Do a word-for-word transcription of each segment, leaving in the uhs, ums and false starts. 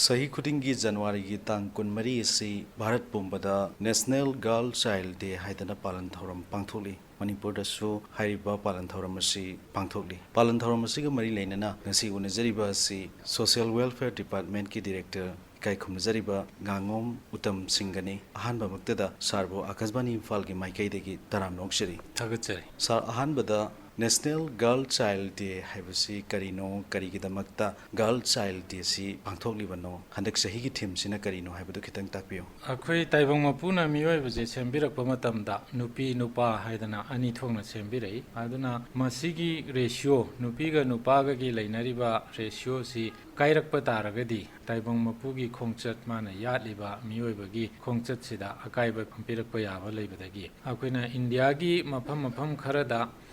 ꯆꯍꯤ ꯈꯨꯗꯤꯡꯒꯤ ꯖꯅꯋꯥꯔꯤꯒꯤ ꯇꯥꯡ ꯀꯨꯟꯃꯔꯤ ꯑꯁꯤ ꯚꯥꯔꯠ ꯄꯨꯝꯕꯗ National Girl Child Day ꯍꯥꯏꯗꯅ ꯄꯥꯂꯟ ꯊꯧꯔꯝ ꯄꯥꯡꯊꯣꯛꯂꯤ꯫ ꯃꯅꯤꯄꯨꯔꯗꯁꯨ ꯍꯥꯏꯔꯤꯕ ꯄꯥꯂꯟ ꯊꯧꯔꯝ ꯑꯁꯤ ꯄꯥꯡꯊꯣꯛꯂꯤ꯫ ꯄꯥꯂꯟ ꯊꯧꯔꯝ ꯑꯁꯤꯒ ꯃꯔꯤ ꯂꯩꯅꯅ ꯉꯁꯤ ꯎꯅꯖꯔꯤꯕ ꯑꯁꯤ Social Welfare Departmentꯀꯤ Director ꯏꯀꯥꯏ ꯈꯨꯝꯅꯖꯔꯤꯕ ꯉꯥꯉꯣꯝ ꯎꯇꯝ ꯁꯤꯡꯒꯅꯤ꯫ ꯑꯍꯥꯟꯕꯃꯛꯇꯗ ꯁꯥꯔꯕꯨ ꯑꯀꯥꯁꯕꯥꯅꯤ ꯏꯝꯐꯥꯜꯒꯤ ꯃꯥꯏꯀꯩꯗꯒꯤ ꯇꯔꯥꯝꯅ ꯑꯣꯛꯆꯔꯤ꯫ ꯊꯥꯒꯠꯆꯔꯤ꯫ ꯁꯥꯔ, ꯑꯍꯥꯟꯕꯗ National Girl Child Day ꯍꯥꯏꯕꯁꯤ ꯀꯔꯤꯅꯣ, ꯀꯔꯤꯒꯤꯗꯃꯛꯇ Girl Child Day ꯑꯁꯤ ꯄꯥꯡꯊꯣꯛꯂꯤꯕꯅꯣ? ꯍꯟꯗꯛ ꯆꯍꯤꯒꯤ themeꯁꯤꯅ ꯀꯔꯤꯅꯣ ꯍꯥꯏꯕꯗꯨ ꯈꯤꯇꯪ ꯇꯥꯛꯄꯤꯌꯨ꯫ ꯑꯩꯈꯣꯏ ꯇꯥꯏꯕꯪ ꯃꯄꯨꯅ ꯃꯤꯑꯣꯏꯕꯁꯦ ꯁꯦꯝꯕꯤꯔꯛꯄ ꯃꯇꯝꯗ ꯅꯨꯄꯤ ꯅꯨꯄꯥ ꯍꯥꯏꯗꯅ ꯑꯅꯤ ꯊꯣꯛꯅ ꯁꯦꯝꯕꯤꯔꯛꯏ꯫ ꯑꯗꯨꯅ ꯃꯁꯤꯒꯤ ratio, ꯅꯨꯄꯤꯒ ꯅꯨꯄꯥꯒꯒꯤ ꯂꯩꯅꯔꯤꯕ ratioꯁꯤ ꯀꯥꯏꯔꯛꯄ ꯇꯥꯔꯒꯗꯤ ꯇꯥꯏꯕꯪ ꯃꯄꯨꯒꯤ ꯈꯣꯡꯆꯠ, ꯃꯥꯅ ꯌꯥꯠꯂꯤꯕ ꯃꯤꯑꯣꯏꯕꯒꯤ ꯈꯣꯡꯆꯠꯁꯤꯗ ꯑꯀꯥꯏꯕ ꯄꯤꯔꯛꯄ ꯌꯥꯕ ꯂꯩꯕꯗꯒꯤ ꯑꯩꯈꯣꯏꯅ ꯏꯟꯗꯤꯌꯥꯒꯤ ꯃꯐꯝ ꯃꯐꯝ ꯈꯔꯗ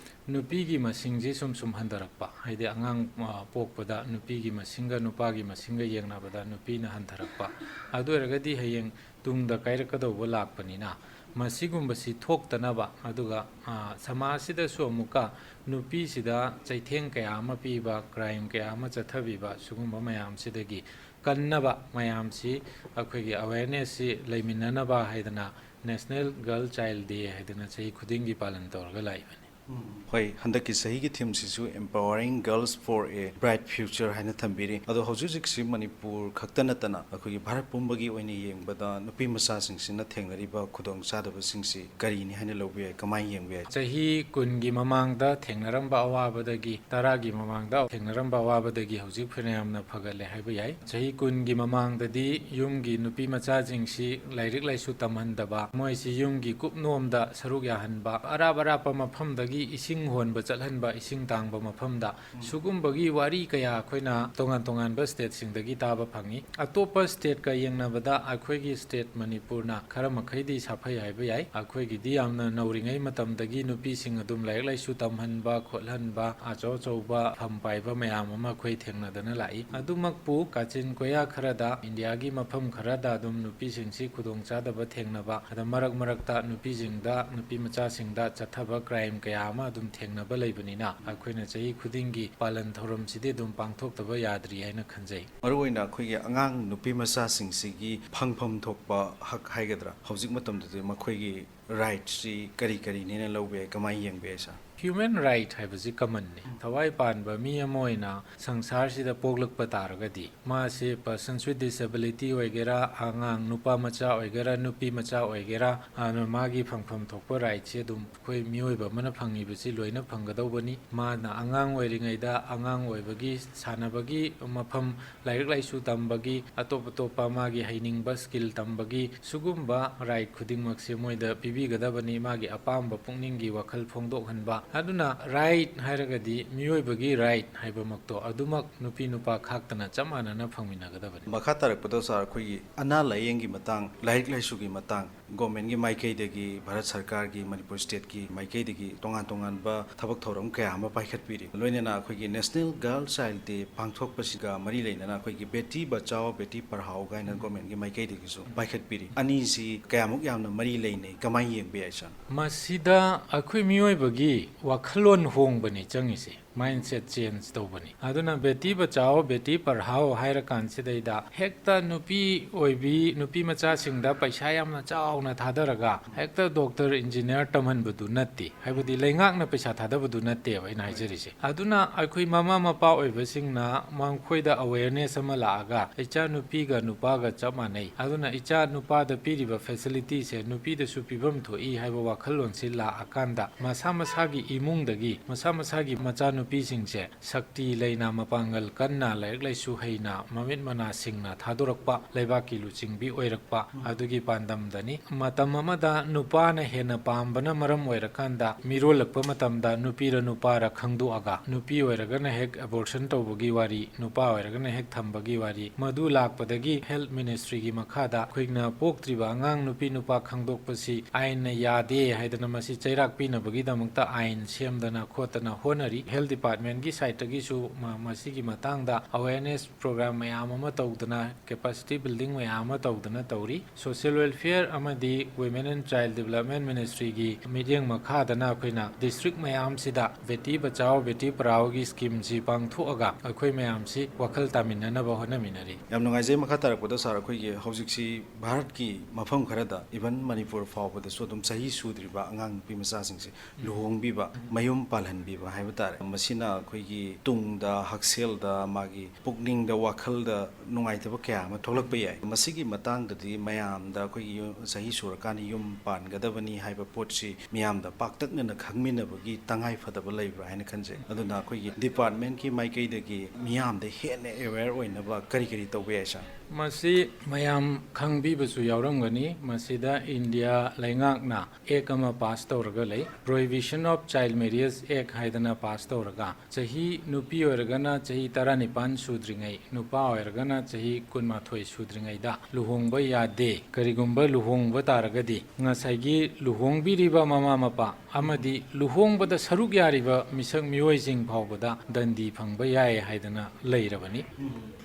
ꯅꯨꯄꯤꯒꯤ ꯃꯁꯤꯡꯁꯤ ꯁꯨꯝ ꯁꯨꯝ ꯍꯟꯊꯔꯛꯄ, ꯍꯥꯏꯗꯤ ꯑꯉꯥꯡ, ꯑ, ꯄꯣꯛꯄꯗ ꯅꯨꯄꯤꯒꯤ ꯃꯁꯤꯡꯒ ꯅꯨꯄꯥꯒꯤ ꯃꯁꯤꯡꯒ ꯌꯦꯡꯅꯕꯗ ꯅꯨꯄꯤꯅ ꯍꯟꯊꯔꯛꯄ, ꯑꯗꯨ ꯑꯣꯏꯔꯒꯗꯤ ꯍꯌꯦꯡ ꯇꯨꯡꯗ ꯀꯥꯏꯔꯛꯀꯗꯧꯕ ꯂꯥꯛꯄꯅꯤꯅ, ꯃꯁꯤꯒꯨꯝꯕꯁꯤ ꯊꯣꯛꯇꯅꯕ, ꯑꯗꯨꯒ, ꯑ, ꯁꯃꯥꯖꯁꯤꯗꯁꯨ ꯑꯃꯨꯛꯀ ꯅꯨꯄꯤꯁꯤꯗ ꯆꯩꯊꯦꯡ ꯀꯌꯥ ꯑꯃ ꯄꯤꯕ, crime ꯀꯌꯥ ꯑꯃ ꯆꯠꯊꯕꯤꯕ, ꯁꯤꯒꯨꯝꯕ ꯃꯌꯥꯝꯁꯤꯗꯒꯤ ꯀꯟꯅꯕ ꯃꯌꯥꯝꯁꯤ ꯑꯩꯈꯣꯏꯒꯤ awarenessꯁꯤ ꯂꯩꯃꯤꯟꯅꯅꯕ ꯍꯥꯏꯗꯅ National Girl Child Day ꯍꯥꯏꯗꯅ ꯆꯍꯤ ꯈꯨꯗꯤꯡꯒꯤ ꯄꯥꯂꯟ ꯇꯧꯔꯒ ꯂꯥꯛꯏꯕꯅꯤ꯫ ꯎꯝ, ꯍꯣꯏ, ꯍꯟꯗꯛꯀꯤ ꯆꯍꯤꯒꯤ themeꯁꯤꯁꯨ Empowering Girls for a Bright Future ꯍꯥꯏꯅ ꯊꯝꯕꯤꯔꯤ꯫ ꯑꯗꯣ ꯍꯧꯖꯤꯛ ꯍꯧꯖꯤꯛꯁꯤ ꯃꯅꯤꯄꯨꯔ ꯈꯛꯇ ꯅꯠꯇꯅ ꯑꯩꯈꯣꯏꯒꯤ ꯚꯥꯔꯠ ꯄꯨꯝꯕꯒꯤ ꯑꯣꯏꯅ ꯌꯦꯡꯕꯗ ꯅꯨꯄꯤ ꯃꯆꯥꯁꯤꯡꯁꯤꯅ ꯊꯦꯡꯅꯔꯤꯕ ꯈꯨꯗꯣꯡꯆꯥꯗꯕꯁꯤꯡꯁꯤ ꯀꯔꯤꯅꯤ ꯍꯥꯏꯅ ꯂꯧꯕ ꯌꯥꯏ, ꯀꯃꯥꯏꯅ ꯌꯦꯡꯕ ꯌꯥꯏ? ꯆꯍꯤ ꯀꯨꯟꯒꯤ ꯃꯃꯥꯡꯗ ꯊꯦꯡꯅꯔꯝꯕ ꯑꯋꯥꯕꯗꯒꯤ, ꯇꯔꯥꯒꯤ ꯃꯃꯥꯡꯗ ꯊꯦꯡꯅꯔꯝꯕ ꯑꯋꯥꯕꯗꯒꯤ ꯍꯧꯖꯤꯛ ꯐꯅꯌꯥꯝꯅ ꯐꯒꯠꯂꯦ ꯍꯥꯏꯕ ꯌꯥꯏ꯫ ꯆꯍꯤ ꯀꯨꯟꯒꯤ ꯃꯃꯥꯡꯗꯗꯤ ꯌꯨꯝꯒꯤ ꯅꯨꯄꯤ ꯃꯆꯥꯁꯤꯡꯁꯤ ꯂꯥꯏꯔꯤꯛ ꯂꯥꯏꯁꯨ ꯇꯝꯍꯟꯗꯕ, ꯃꯣꯏꯁꯤ ꯌꯨꯝꯒꯤ ꯀꯨꯞꯅꯣꯝꯗ ꯁꯔꯨꯛ ꯌꯥꯍꯟꯕ, ꯑꯔꯥꯞ ꯑꯔꯥꯞꯄ ꯃꯐꯝꯗꯒꯤ ꯏꯁꯤꯡ ꯍꯣꯟꯕ ꯆꯠꯍꯟꯕ, ꯏꯁꯤꯡ ꯇꯥꯡꯕ ꯃꯐꯝꯗ, ꯁꯤꯒꯨꯝꯕꯒꯤ ꯋꯥꯔꯤ ꯀꯌꯥ ꯑꯩꯈꯣꯏꯅ ꯇꯣꯉꯥꯟ ꯇꯣꯉꯥꯟꯕ stateꯁꯤꯡꯗꯒꯤ ꯇꯥꯕ ꯐꯪꯉꯤ꯫ ꯑꯇꯣꯞꯄ stateꯀ ꯌꯦꯡꯅꯕꯗ ꯑꯩꯈꯣꯏꯒꯤ state ꯃꯅꯤꯄꯨꯔꯅ ꯈꯔ ꯃꯈꯩꯗꯤ ꯁꯥꯐꯩ ꯍꯥꯏꯕ ꯌꯥꯏ꯫ ꯑꯩꯈꯣꯏꯒꯤꯗꯤ ꯌꯥꯝꯅ ꯅꯧꯔꯤꯉꯩ ꯃꯇꯝꯗꯒꯤ ꯅꯨꯄꯤꯁꯤꯡ ꯑꯗꯨꯝ ꯂꯥꯏꯔꯤꯛ ꯂꯥꯏꯁꯨ ꯇꯝꯍꯟꯕ ꯈꯣꯠꯍꯟꯕ, ꯑꯆꯧ ꯑꯆꯧꯕ ꯐꯝ ꯄꯥꯏꯕ ꯃꯌꯥꯝ ꯑꯃ ꯑꯩꯈꯣꯏ ꯊꯦꯡꯅꯗꯅ ꯂꯥꯛꯏ꯫ ꯑꯗꯨꯃꯛꯄꯨ ꯀꯥꯆꯤꯟ ꯀꯣꯌꯥ ꯈꯔꯗ, ꯏꯟꯗꯤꯌꯥꯒꯤ ꯃꯐꯝ ꯈꯔꯗ ꯑꯗꯨꯝ ꯅꯨꯄꯤꯁꯤꯡꯁꯤ ꯈꯨꯗꯣꯡꯆꯥꯗꯕ ꯊꯦꯡꯅꯕ, ꯑꯗ ꯃꯔꯛ ꯃꯔꯛꯇ ꯅꯨꯄꯤꯁꯤꯡꯗ, ꯅꯨꯄꯤ ꯃꯆꯥꯁꯤꯡꯗ ꯆꯠꯊꯕ crime ꯀꯌꯥ ꯑꯃ ꯑꯗꯨꯝ ꯊꯦꯡꯅꯕ ꯂꯩꯕꯅꯤꯅ, ꯑꯩꯈꯣꯏꯅ ꯆꯍꯤ ꯈꯨꯗꯤꯡꯒꯤ ꯄꯥꯂꯟ ꯊꯧꯔꯝꯁꯤꯗꯤ ꯑꯗꯨꯝ ꯄꯥꯡꯊꯣꯛꯇꯕ ꯌꯥꯗ꯭ꯔꯤ ꯍꯥꯏꯅ ꯈꯟꯖꯩ꯫ ꯃꯔꯨꯑꯣꯏꯅ ꯑꯩꯈꯣꯏꯒꯤ ꯑꯉꯥꯡ ꯅꯨꯄꯤ ꯃꯆꯥꯁꯤꯡꯁꯤꯒꯤ ꯐꯪꯐꯝ ꯊꯣꯛꯄ ꯍꯛ ꯍꯥꯏꯒꯗ꯭ꯔꯥ, ꯍꯧꯖꯤꯛ ꯃꯇꯝꯗꯗꯤ ꯃꯈꯣꯏꯒꯤ ꯔꯥꯏꯠꯁꯤ ꯀꯔꯤ ꯀꯔꯤꯅꯦꯅ ꯂꯧꯕ ꯌꯥꯏ, ꯀꯃꯥꯏꯅ ꯌꯦꯡꯕ ꯌꯥꯏ, ꯁꯥꯔ? ꯍ꯭ꯌꯨꯃꯦꯟ ꯔꯥꯏꯠ ꯍꯥꯏꯕꯁꯤ ꯀꯃꯟꯅꯤ꯫ ꯊꯋꯥꯏ ꯄꯥꯟꯕ ꯃꯤ ꯑꯃ ꯑꯣꯏꯅ ꯁꯪꯁꯥꯔꯁꯤꯗ ꯄꯣꯛꯂꯛꯄ ꯇꯥꯔꯒꯗꯤ, ꯃꯥꯁꯦ persons with disability ꯑꯣꯏꯒꯦꯔꯥ, ꯑꯉꯥꯡ ꯅꯨꯄꯥ ꯃꯆꯥ ꯑꯣꯏꯒꯦꯔꯥ, ꯅꯨꯄꯤ ꯃꯆꯥ ꯑꯣꯏꯒꯦꯔꯥ, ꯑꯗꯨꯅ ꯃꯥꯒꯤ ꯐꯪꯐꯝ ꯊꯣꯛꯄ ꯔꯥꯏꯠꯁꯤ ꯑꯗꯨꯝ ꯑꯩꯈꯣꯏ ꯃꯤꯑꯣꯏꯕ ꯑꯃꯅ ꯐꯪꯉꯤꯕꯁꯤ ꯂꯣꯏꯅ ꯐꯪꯒꯗꯧꯕꯅꯤ꯫ ꯃꯥꯅ ꯑꯉꯥꯡ ꯑꯣꯏꯔꯤꯉꯩꯗ ꯑꯉꯥꯡ ꯑꯣꯏꯕꯒꯤ, ꯁꯥꯟꯅꯕꯒꯤ ꯃꯐꯝ, ꯂꯥꯏꯔꯤꯛ ꯂꯥꯏꯁꯨ ꯇꯝꯕꯒꯤ, ꯑꯇꯣꯞ ꯑꯇꯣꯞꯄ ꯃꯥꯒꯤ ꯍꯩꯅꯤꯡꯕ skill ꯇꯝꯕꯒꯤ, ꯁꯤꯒꯨꯝꯕ ꯔꯥꯏꯠ ꯈꯨꯗꯤꯡꯃꯛꯁꯦ ꯃꯣꯏꯗ ꯄꯤꯕꯤꯒꯗꯕꯅꯤ꯫ ꯃꯥꯒꯤ ꯑꯄꯥꯝꯕ ꯄꯨꯛꯅꯤꯡꯒꯤ ꯋꯥꯈꯜ ꯐꯣꯡꯗꯣꯛꯍꯟꯕ꯫ ꯑꯗꯨꯅ ꯔꯥꯏꯠ ꯍꯥꯏꯔꯒꯗꯤ ꯃꯤꯑꯣꯏꯕꯒꯤ ꯔꯥꯏꯠ ꯍꯥꯏꯕꯃꯛꯇꯣ ꯑꯗꯨꯃꯛ ꯅꯨꯄꯤ ꯅꯨꯄꯥ ꯈꯥꯛꯇꯅ ꯆꯞ ꯃꯥꯟꯅꯅ ꯐꯪꯃꯤꯟꯅꯒꯗꯕꯅꯤ꯫ ꯃꯈꯥ ꯇꯥꯔꯛꯄꯗ, ꯁꯥꯔ, ꯑꯩꯈꯣꯏꯒꯤ ꯑꯅꯥ ꯂꯥꯏꯌꯦꯡꯒꯤ ꯃꯇꯥꯡ, ꯂꯥꯏꯔꯤꯛ ꯂꯥꯏꯁꯨꯒꯤ ꯃꯇꯥꯡ, ꯒꯣꯔꯃꯦꯟꯒꯤ ꯃꯥꯏꯀꯩꯗꯒꯤ, ꯚꯥꯔꯠ ꯁꯔꯀꯥꯔꯒꯤ, ꯃꯅꯤꯄꯨꯔ ꯁ꯭ꯇꯦꯠꯀꯤ ꯃꯥꯏꯀꯩꯗꯒꯤ ꯇꯣꯉꯥꯟ ꯇꯣꯉꯥꯟꯕ ꯊꯕꯛ ꯊꯧꯔꯝ ꯀꯌꯥ ꯑꯃ ꯄꯥꯏꯈꯠꯄꯤꯔꯤ꯫ ꯂꯣꯏꯅꯅ ꯑꯩꯈꯣꯏꯒꯤ National Girl Child Day ꯄꯥꯡꯊꯣꯛꯄꯁꯤꯒ ꯃꯔꯤ ꯂꯩꯅꯅ ꯑꯩꯈꯣꯏꯒꯤ ꯕꯦꯇꯤ ꯕꯆꯥꯑꯣ ꯕꯦꯇꯤ ꯄꯔꯍꯥꯑꯣ ꯀꯥꯏꯅ ꯒꯣꯔꯃꯦꯟꯒꯤ ꯃꯥꯏꯀꯩꯗꯒꯤꯁꯨ ꯄꯥꯏꯈꯠꯄꯤꯔꯤ꯫ ꯑꯅꯤꯁꯤ ꯀꯌꯥꯃꯨꯛ ꯌꯥꯝꯅ ꯃꯔꯤ ꯂꯩꯅꯩ, ꯀꯃꯥꯏꯅ ꯌꯦꯡꯕ ꯌꯥꯏ, ꯁꯥꯔ? ꯃꯁꯤꯗ ꯑꯩꯈꯣꯏ ꯃꯤꯑꯣꯏꯕꯒꯤ ꯋꯥꯈꯜꯂꯣꯟ ꯍꯣꯡꯕꯅꯤ ꯆꯪꯉꯤꯁꯦ, mindset change ꯇꯧꯕꯅꯤ꯫ ꯑꯗꯨꯅ ꯕꯦꯇꯤ ꯕꯆꯥꯑꯣ ꯕꯦꯇꯤ ꯄꯔꯍꯥꯑꯣ ꯍꯥꯏꯔꯀꯥꯟꯁꯤꯗꯩꯗ ꯍꯦꯛꯇ ꯅꯨꯄꯤ ꯑꯣꯏꯕꯤ, ꯅꯨꯄꯤ ꯃꯆꯥꯁꯤꯡꯗ ꯄꯩꯁꯥ ꯌꯥꯝꯅ ꯆꯥꯎꯅ ꯊꯥꯗꯔꯒ ꯍꯦꯛꯇ ꯗꯣꯛꯇꯔ ꯏꯟꯖꯤꯅꯤꯌꯥꯔ ꯇꯝꯍꯟꯕꯗꯨ ꯅꯠꯇꯦ꯫ ꯍꯥꯏꯕꯗꯤ ꯂꯩꯉꯥꯛꯅ ꯄꯩꯁꯥ ꯊꯥꯗꯕꯗꯨ ꯅꯠꯇꯦꯕ ꯑꯩꯅ ꯍꯥꯏꯖꯔꯤꯁꯦ꯫ ꯑꯗꯨꯅ ꯑꯩꯈꯣꯏ ꯃꯃꯥ ꯃꯄꯥ ꯑꯣꯏꯕꯁꯤꯡꯅ ꯃꯈꯣꯏꯗ awareness ꯑꯃ ꯂꯥꯛꯑꯒ, ꯏꯆꯥ ꯅꯨꯄꯤꯒ ꯅꯨꯄꯥꯒ ꯆꯞ ꯃꯥꯟꯅꯩ, ꯑꯗꯨꯅ ꯏꯆꯥ ꯅꯨꯄꯥꯗ ꯄꯤꯔꯤꯕ facility ꯁꯦ ꯅꯨꯄꯤꯗꯁꯨ ꯄꯤꯐꯝ ꯊꯣꯛꯏ ꯍꯥꯏꯕ ꯋꯥꯈꯜꯂꯣꯟꯁꯤ ꯂꯥꯛꯑꯀꯥꯟꯗ, ꯃꯁꯥ ꯃꯁꯥꯒꯤ ꯏꯃꯨꯡꯗꯒꯤ ꯃꯁꯥ ꯃꯁꯥꯒꯤ ꯃꯆꯥꯅꯨꯄꯤꯁꯤꯡꯁꯦ ꯁꯛꯇꯤ ꯂꯩꯅ, ꯃꯄꯥꯡꯒꯜ ꯀꯟꯅ, ꯂꯥꯏꯔꯤꯛ ꯂꯥꯏꯁꯨ ꯍꯩꯅ, ꯃꯃꯤꯠ ꯃꯅꯥ ꯁꯤꯡꯅ ꯊꯥꯗꯣꯔꯛꯄ, ꯂꯩꯕꯥꯛꯀꯤ ꯂꯨꯆꯤꯡꯕꯤ ꯑꯣꯏꯔꯛꯄ ꯑꯗꯨꯒꯤ ꯄꯥꯟꯗꯝꯗꯅꯤ꯫ ꯃꯇꯝ ꯑꯃꯗ ꯅꯨꯄꯥꯅ ꯍꯦꯟꯅ ꯄꯥꯝꯕꯅ ꯃꯔꯝ ꯑꯣꯏꯔꯀꯥꯟꯗ, ꯃꯤꯔꯣꯜꯂꯛꯄ ꯃꯇꯝꯗ ꯅꯨꯄꯤꯔ ꯅꯨꯄꯥꯔ ꯈꯪꯗꯣꯛꯑꯒ, ꯅꯨꯄꯤ ꯑꯣꯏꯔꯒꯅ ꯍꯦꯛ abortion ꯇꯧꯕꯒꯤ ꯋꯥꯔꯤ, ꯅꯨꯄꯥ ꯑꯣꯏꯔꯒꯅ ꯍꯦꯛ ꯊꯝꯕꯒꯤ ꯋꯥꯔꯤ꯫ ꯃꯗꯨ ꯂꯥꯛꯄꯗꯒꯤ health ministry ꯒꯤ ꯃꯈꯥꯗ ꯑꯩꯈꯣꯏꯅ ꯄꯣꯛꯇ꯭ꯔꯤꯕ ꯑꯉꯥꯡ ꯅꯨꯄꯤ ꯅꯨꯄꯥ ꯈꯪꯗꯣꯛꯄꯁꯤ ꯑꯥꯏꯟꯅ ꯌꯥꯗꯦ ꯍꯥꯏꯗꯅ ꯃꯁꯤ ꯆꯩꯔꯥꯛ ꯄꯤꯅꯕꯒꯤꯗꯃꯛꯇ ꯑꯥꯏꯟ ꯁꯦꯝꯗꯅ ꯈꯣꯠꯇꯅ ꯍꯣꯠꯅꯔꯤ꯫ Health ꯗꯤꯄꯥꯔꯠꯃꯦꯟꯒꯤ ꯁꯥꯏꯠꯇꯒꯤꯁꯨ ꯃ-, ꯃꯁꯤꯒꯤ ꯃꯇꯥꯡꯗ ꯑꯋꯦꯔꯅꯦꯁ ꯄ꯭ꯔꯣꯒ꯭ꯔꯥꯝ ꯃꯌꯥꯝ ꯑꯃ ꯇꯧꯗꯅ, ꯀꯦꯄꯥꯁꯤꯇꯤ ꯕꯤꯜꯗꯤꯡ ꯃꯌꯥꯝ ꯑꯃ ꯇꯧꯗꯅ ꯇꯧꯔꯤ꯫ ꯁꯣꯁꯤꯌꯦꯜ ꯋꯦꯜꯐꯤꯌꯔ ꯑꯃꯗꯤ ꯋꯤꯃꯦꯟ ꯑꯦꯟ ꯆꯥꯏꯜ ꯗꯤꯕꯂꯞꯃꯦꯟ ꯃꯤꯅꯤꯁꯇ꯭ꯔꯤꯒꯤ ꯃꯤꯠꯌꯦꯡ ꯃꯈꯥꯗꯅ ꯑꯩꯈꯣꯏꯅ ꯗꯤꯁꯇ꯭ꯔꯤꯛ ꯃꯌꯥꯝꯁꯤꯗ ꯕꯦꯇꯤ ꯕꯆꯥꯎ ꯕꯦꯇꯤ ꯄꯔꯥꯎꯒꯤ ꯁ꯭ꯀꯤꯝꯁꯤ ꯄꯥꯡꯊꯣꯛꯑꯒ ꯑꯩꯈꯣꯏ ꯃꯌꯥꯝꯁꯤ ꯋꯥꯈꯜ ꯇꯥꯃꯤꯟꯅꯅꯕ ꯍꯣꯠꯅꯃꯤꯟꯅꯔꯤ꯫ ꯌꯥꯝ ꯅꯨꯡꯉꯥꯏꯖꯩ꯫ ꯃꯈꯥ ꯇꯥꯔꯛꯄꯗ ꯁꯥꯔ, ꯑꯩꯈꯣꯏꯒꯤ ꯍꯧꯖꯤꯛꯁꯤ ꯚꯥꯔꯠꯀꯤ ꯃꯐꯝ ꯈꯔꯗ, ꯏꯚꯟ ꯃꯅꯤꯄꯨꯔ ꯐꯥꯎꯕꯗꯁꯨ ꯑꯗꯨꯝ ꯆꯍꯤ ꯁꯨꯗ꯭ꯔꯤꯕ ꯑꯉꯥꯡ ꯅꯨꯄꯤ ꯃꯆꯥꯁꯤꯡꯁꯦ ꯂꯨꯍꯣꯡꯕꯤꯕ, ꯃꯌꯨꯝ ꯄꯥꯜꯍꯟꯕꯤꯕ ꯍꯥꯏꯕ ꯇꯥꯔꯦ꯫ ꯃꯁꯤꯅ ꯑꯩꯈꯣꯏꯒꯤ ꯇꯨꯡꯗ ꯍꯛꯁꯦꯜꯗ, ꯃꯥꯒꯤ ꯄꯨꯛꯅꯤꯡꯗ, ꯋꯥꯈꯜꯗ ꯅꯨꯡꯉꯥꯏꯇꯕ ꯀꯌꯥ ꯑꯃ ꯊꯣꯛꯂꯛꯄ ꯌꯥꯏ꯫ ꯃꯁꯤꯒꯤ ꯃꯇꯥꯡꯗꯗꯤ ꯃꯌꯥꯝꯗ ꯑꯩꯈꯣꯏꯒꯤ ꯌꯨ-, ꯆꯍꯤ ꯁꯨꯔꯀꯥꯟꯗ ꯌꯨꯝ ꯄꯥꯟꯒꯗꯕꯅꯤ ꯍꯥꯏꯕ ꯄꯣꯠꯁꯤ ꯃꯤꯌꯥꯝꯗ ꯄꯥꯛꯇꯛꯅꯅ ꯈꯪꯃꯤꯟꯅꯕꯒꯤ ꯇꯉꯥꯏ ꯐꯗꯕ ꯂꯩꯕ꯭ꯔꯥ ꯍꯥꯏꯅ ꯈꯟꯖꯩ꯫ ꯑꯗꯨꯅ ꯑꯩꯈꯣꯏꯒꯤ ꯗꯤꯄꯥꯔꯠꯃꯦꯟꯀꯤ ꯃꯥꯏꯀꯩꯗꯒꯤ ꯃꯤꯌꯥꯝꯗ ꯍꯦꯟꯅ ꯑꯦꯋꯦꯌꯔ ꯑꯣꯏꯅꯕ ꯀꯔꯤ ꯀꯔꯤ ꯇꯧꯕ ꯌꯥꯏ, ꯁꯥꯔ? ꯃꯁꯤ ꯃꯌꯥꯝ ꯈꯪꯕꯤꯕꯁꯨ ꯌꯥꯎꯔꯝꯒꯅꯤ꯫ ꯃꯁꯤꯗ ꯏꯟꯗꯤꯌꯥ ꯂꯩꯉꯥꯛꯅ ꯑꯦꯛ ꯑꯃ ꯄꯥꯁ ꯇꯧꯔꯒ ꯂꯩ, Prohibition of Child Marriage Act ꯍꯥꯏꯗꯅ ꯄꯥꯁ ꯇꯧꯔꯒ, ꯆꯍꯤ, ꯅꯨꯄꯤ ꯑꯣꯏꯔꯒꯅ ꯆꯍꯤ ꯇꯔꯥꯅꯤꯄꯥꯟ ꯁꯨꯗ꯭ꯔꯤꯉꯩ, ꯅꯨꯄꯥ ꯑꯣꯏꯔꯒꯅ ꯆꯍꯤ ꯀꯨꯟꯃꯥꯊꯣꯏ ꯁꯨꯗ꯭ꯔꯤꯉꯩꯗ ꯂꯨꯍꯣꯡꯕ ꯌꯥꯗꯦ꯫ ꯀꯔꯤꯒꯨꯝꯕ ꯂꯨꯍꯣꯡꯕ ꯇꯥꯔꯒꯗꯤ ꯉꯁꯥꯏꯒꯤ ꯂꯨꯍꯣꯡꯕꯤꯔꯤꯕ ꯃꯃꯥ ꯃꯄꯥ ꯑꯃꯗꯤ ꯂꯨꯍꯣꯡꯕꯗ ꯁꯔꯨꯛ ꯌꯥꯔꯤꯕ ꯃꯤꯁꯛ ꯃꯤꯑꯣꯏꯁꯤꯡ ꯐꯥꯎꯕꯗ ꯗꯟꯗꯤ ꯐꯪꯕ ꯌꯥꯏ ꯍꯥꯏꯗꯅ ꯂꯩꯔꯕꯅꯤ꯫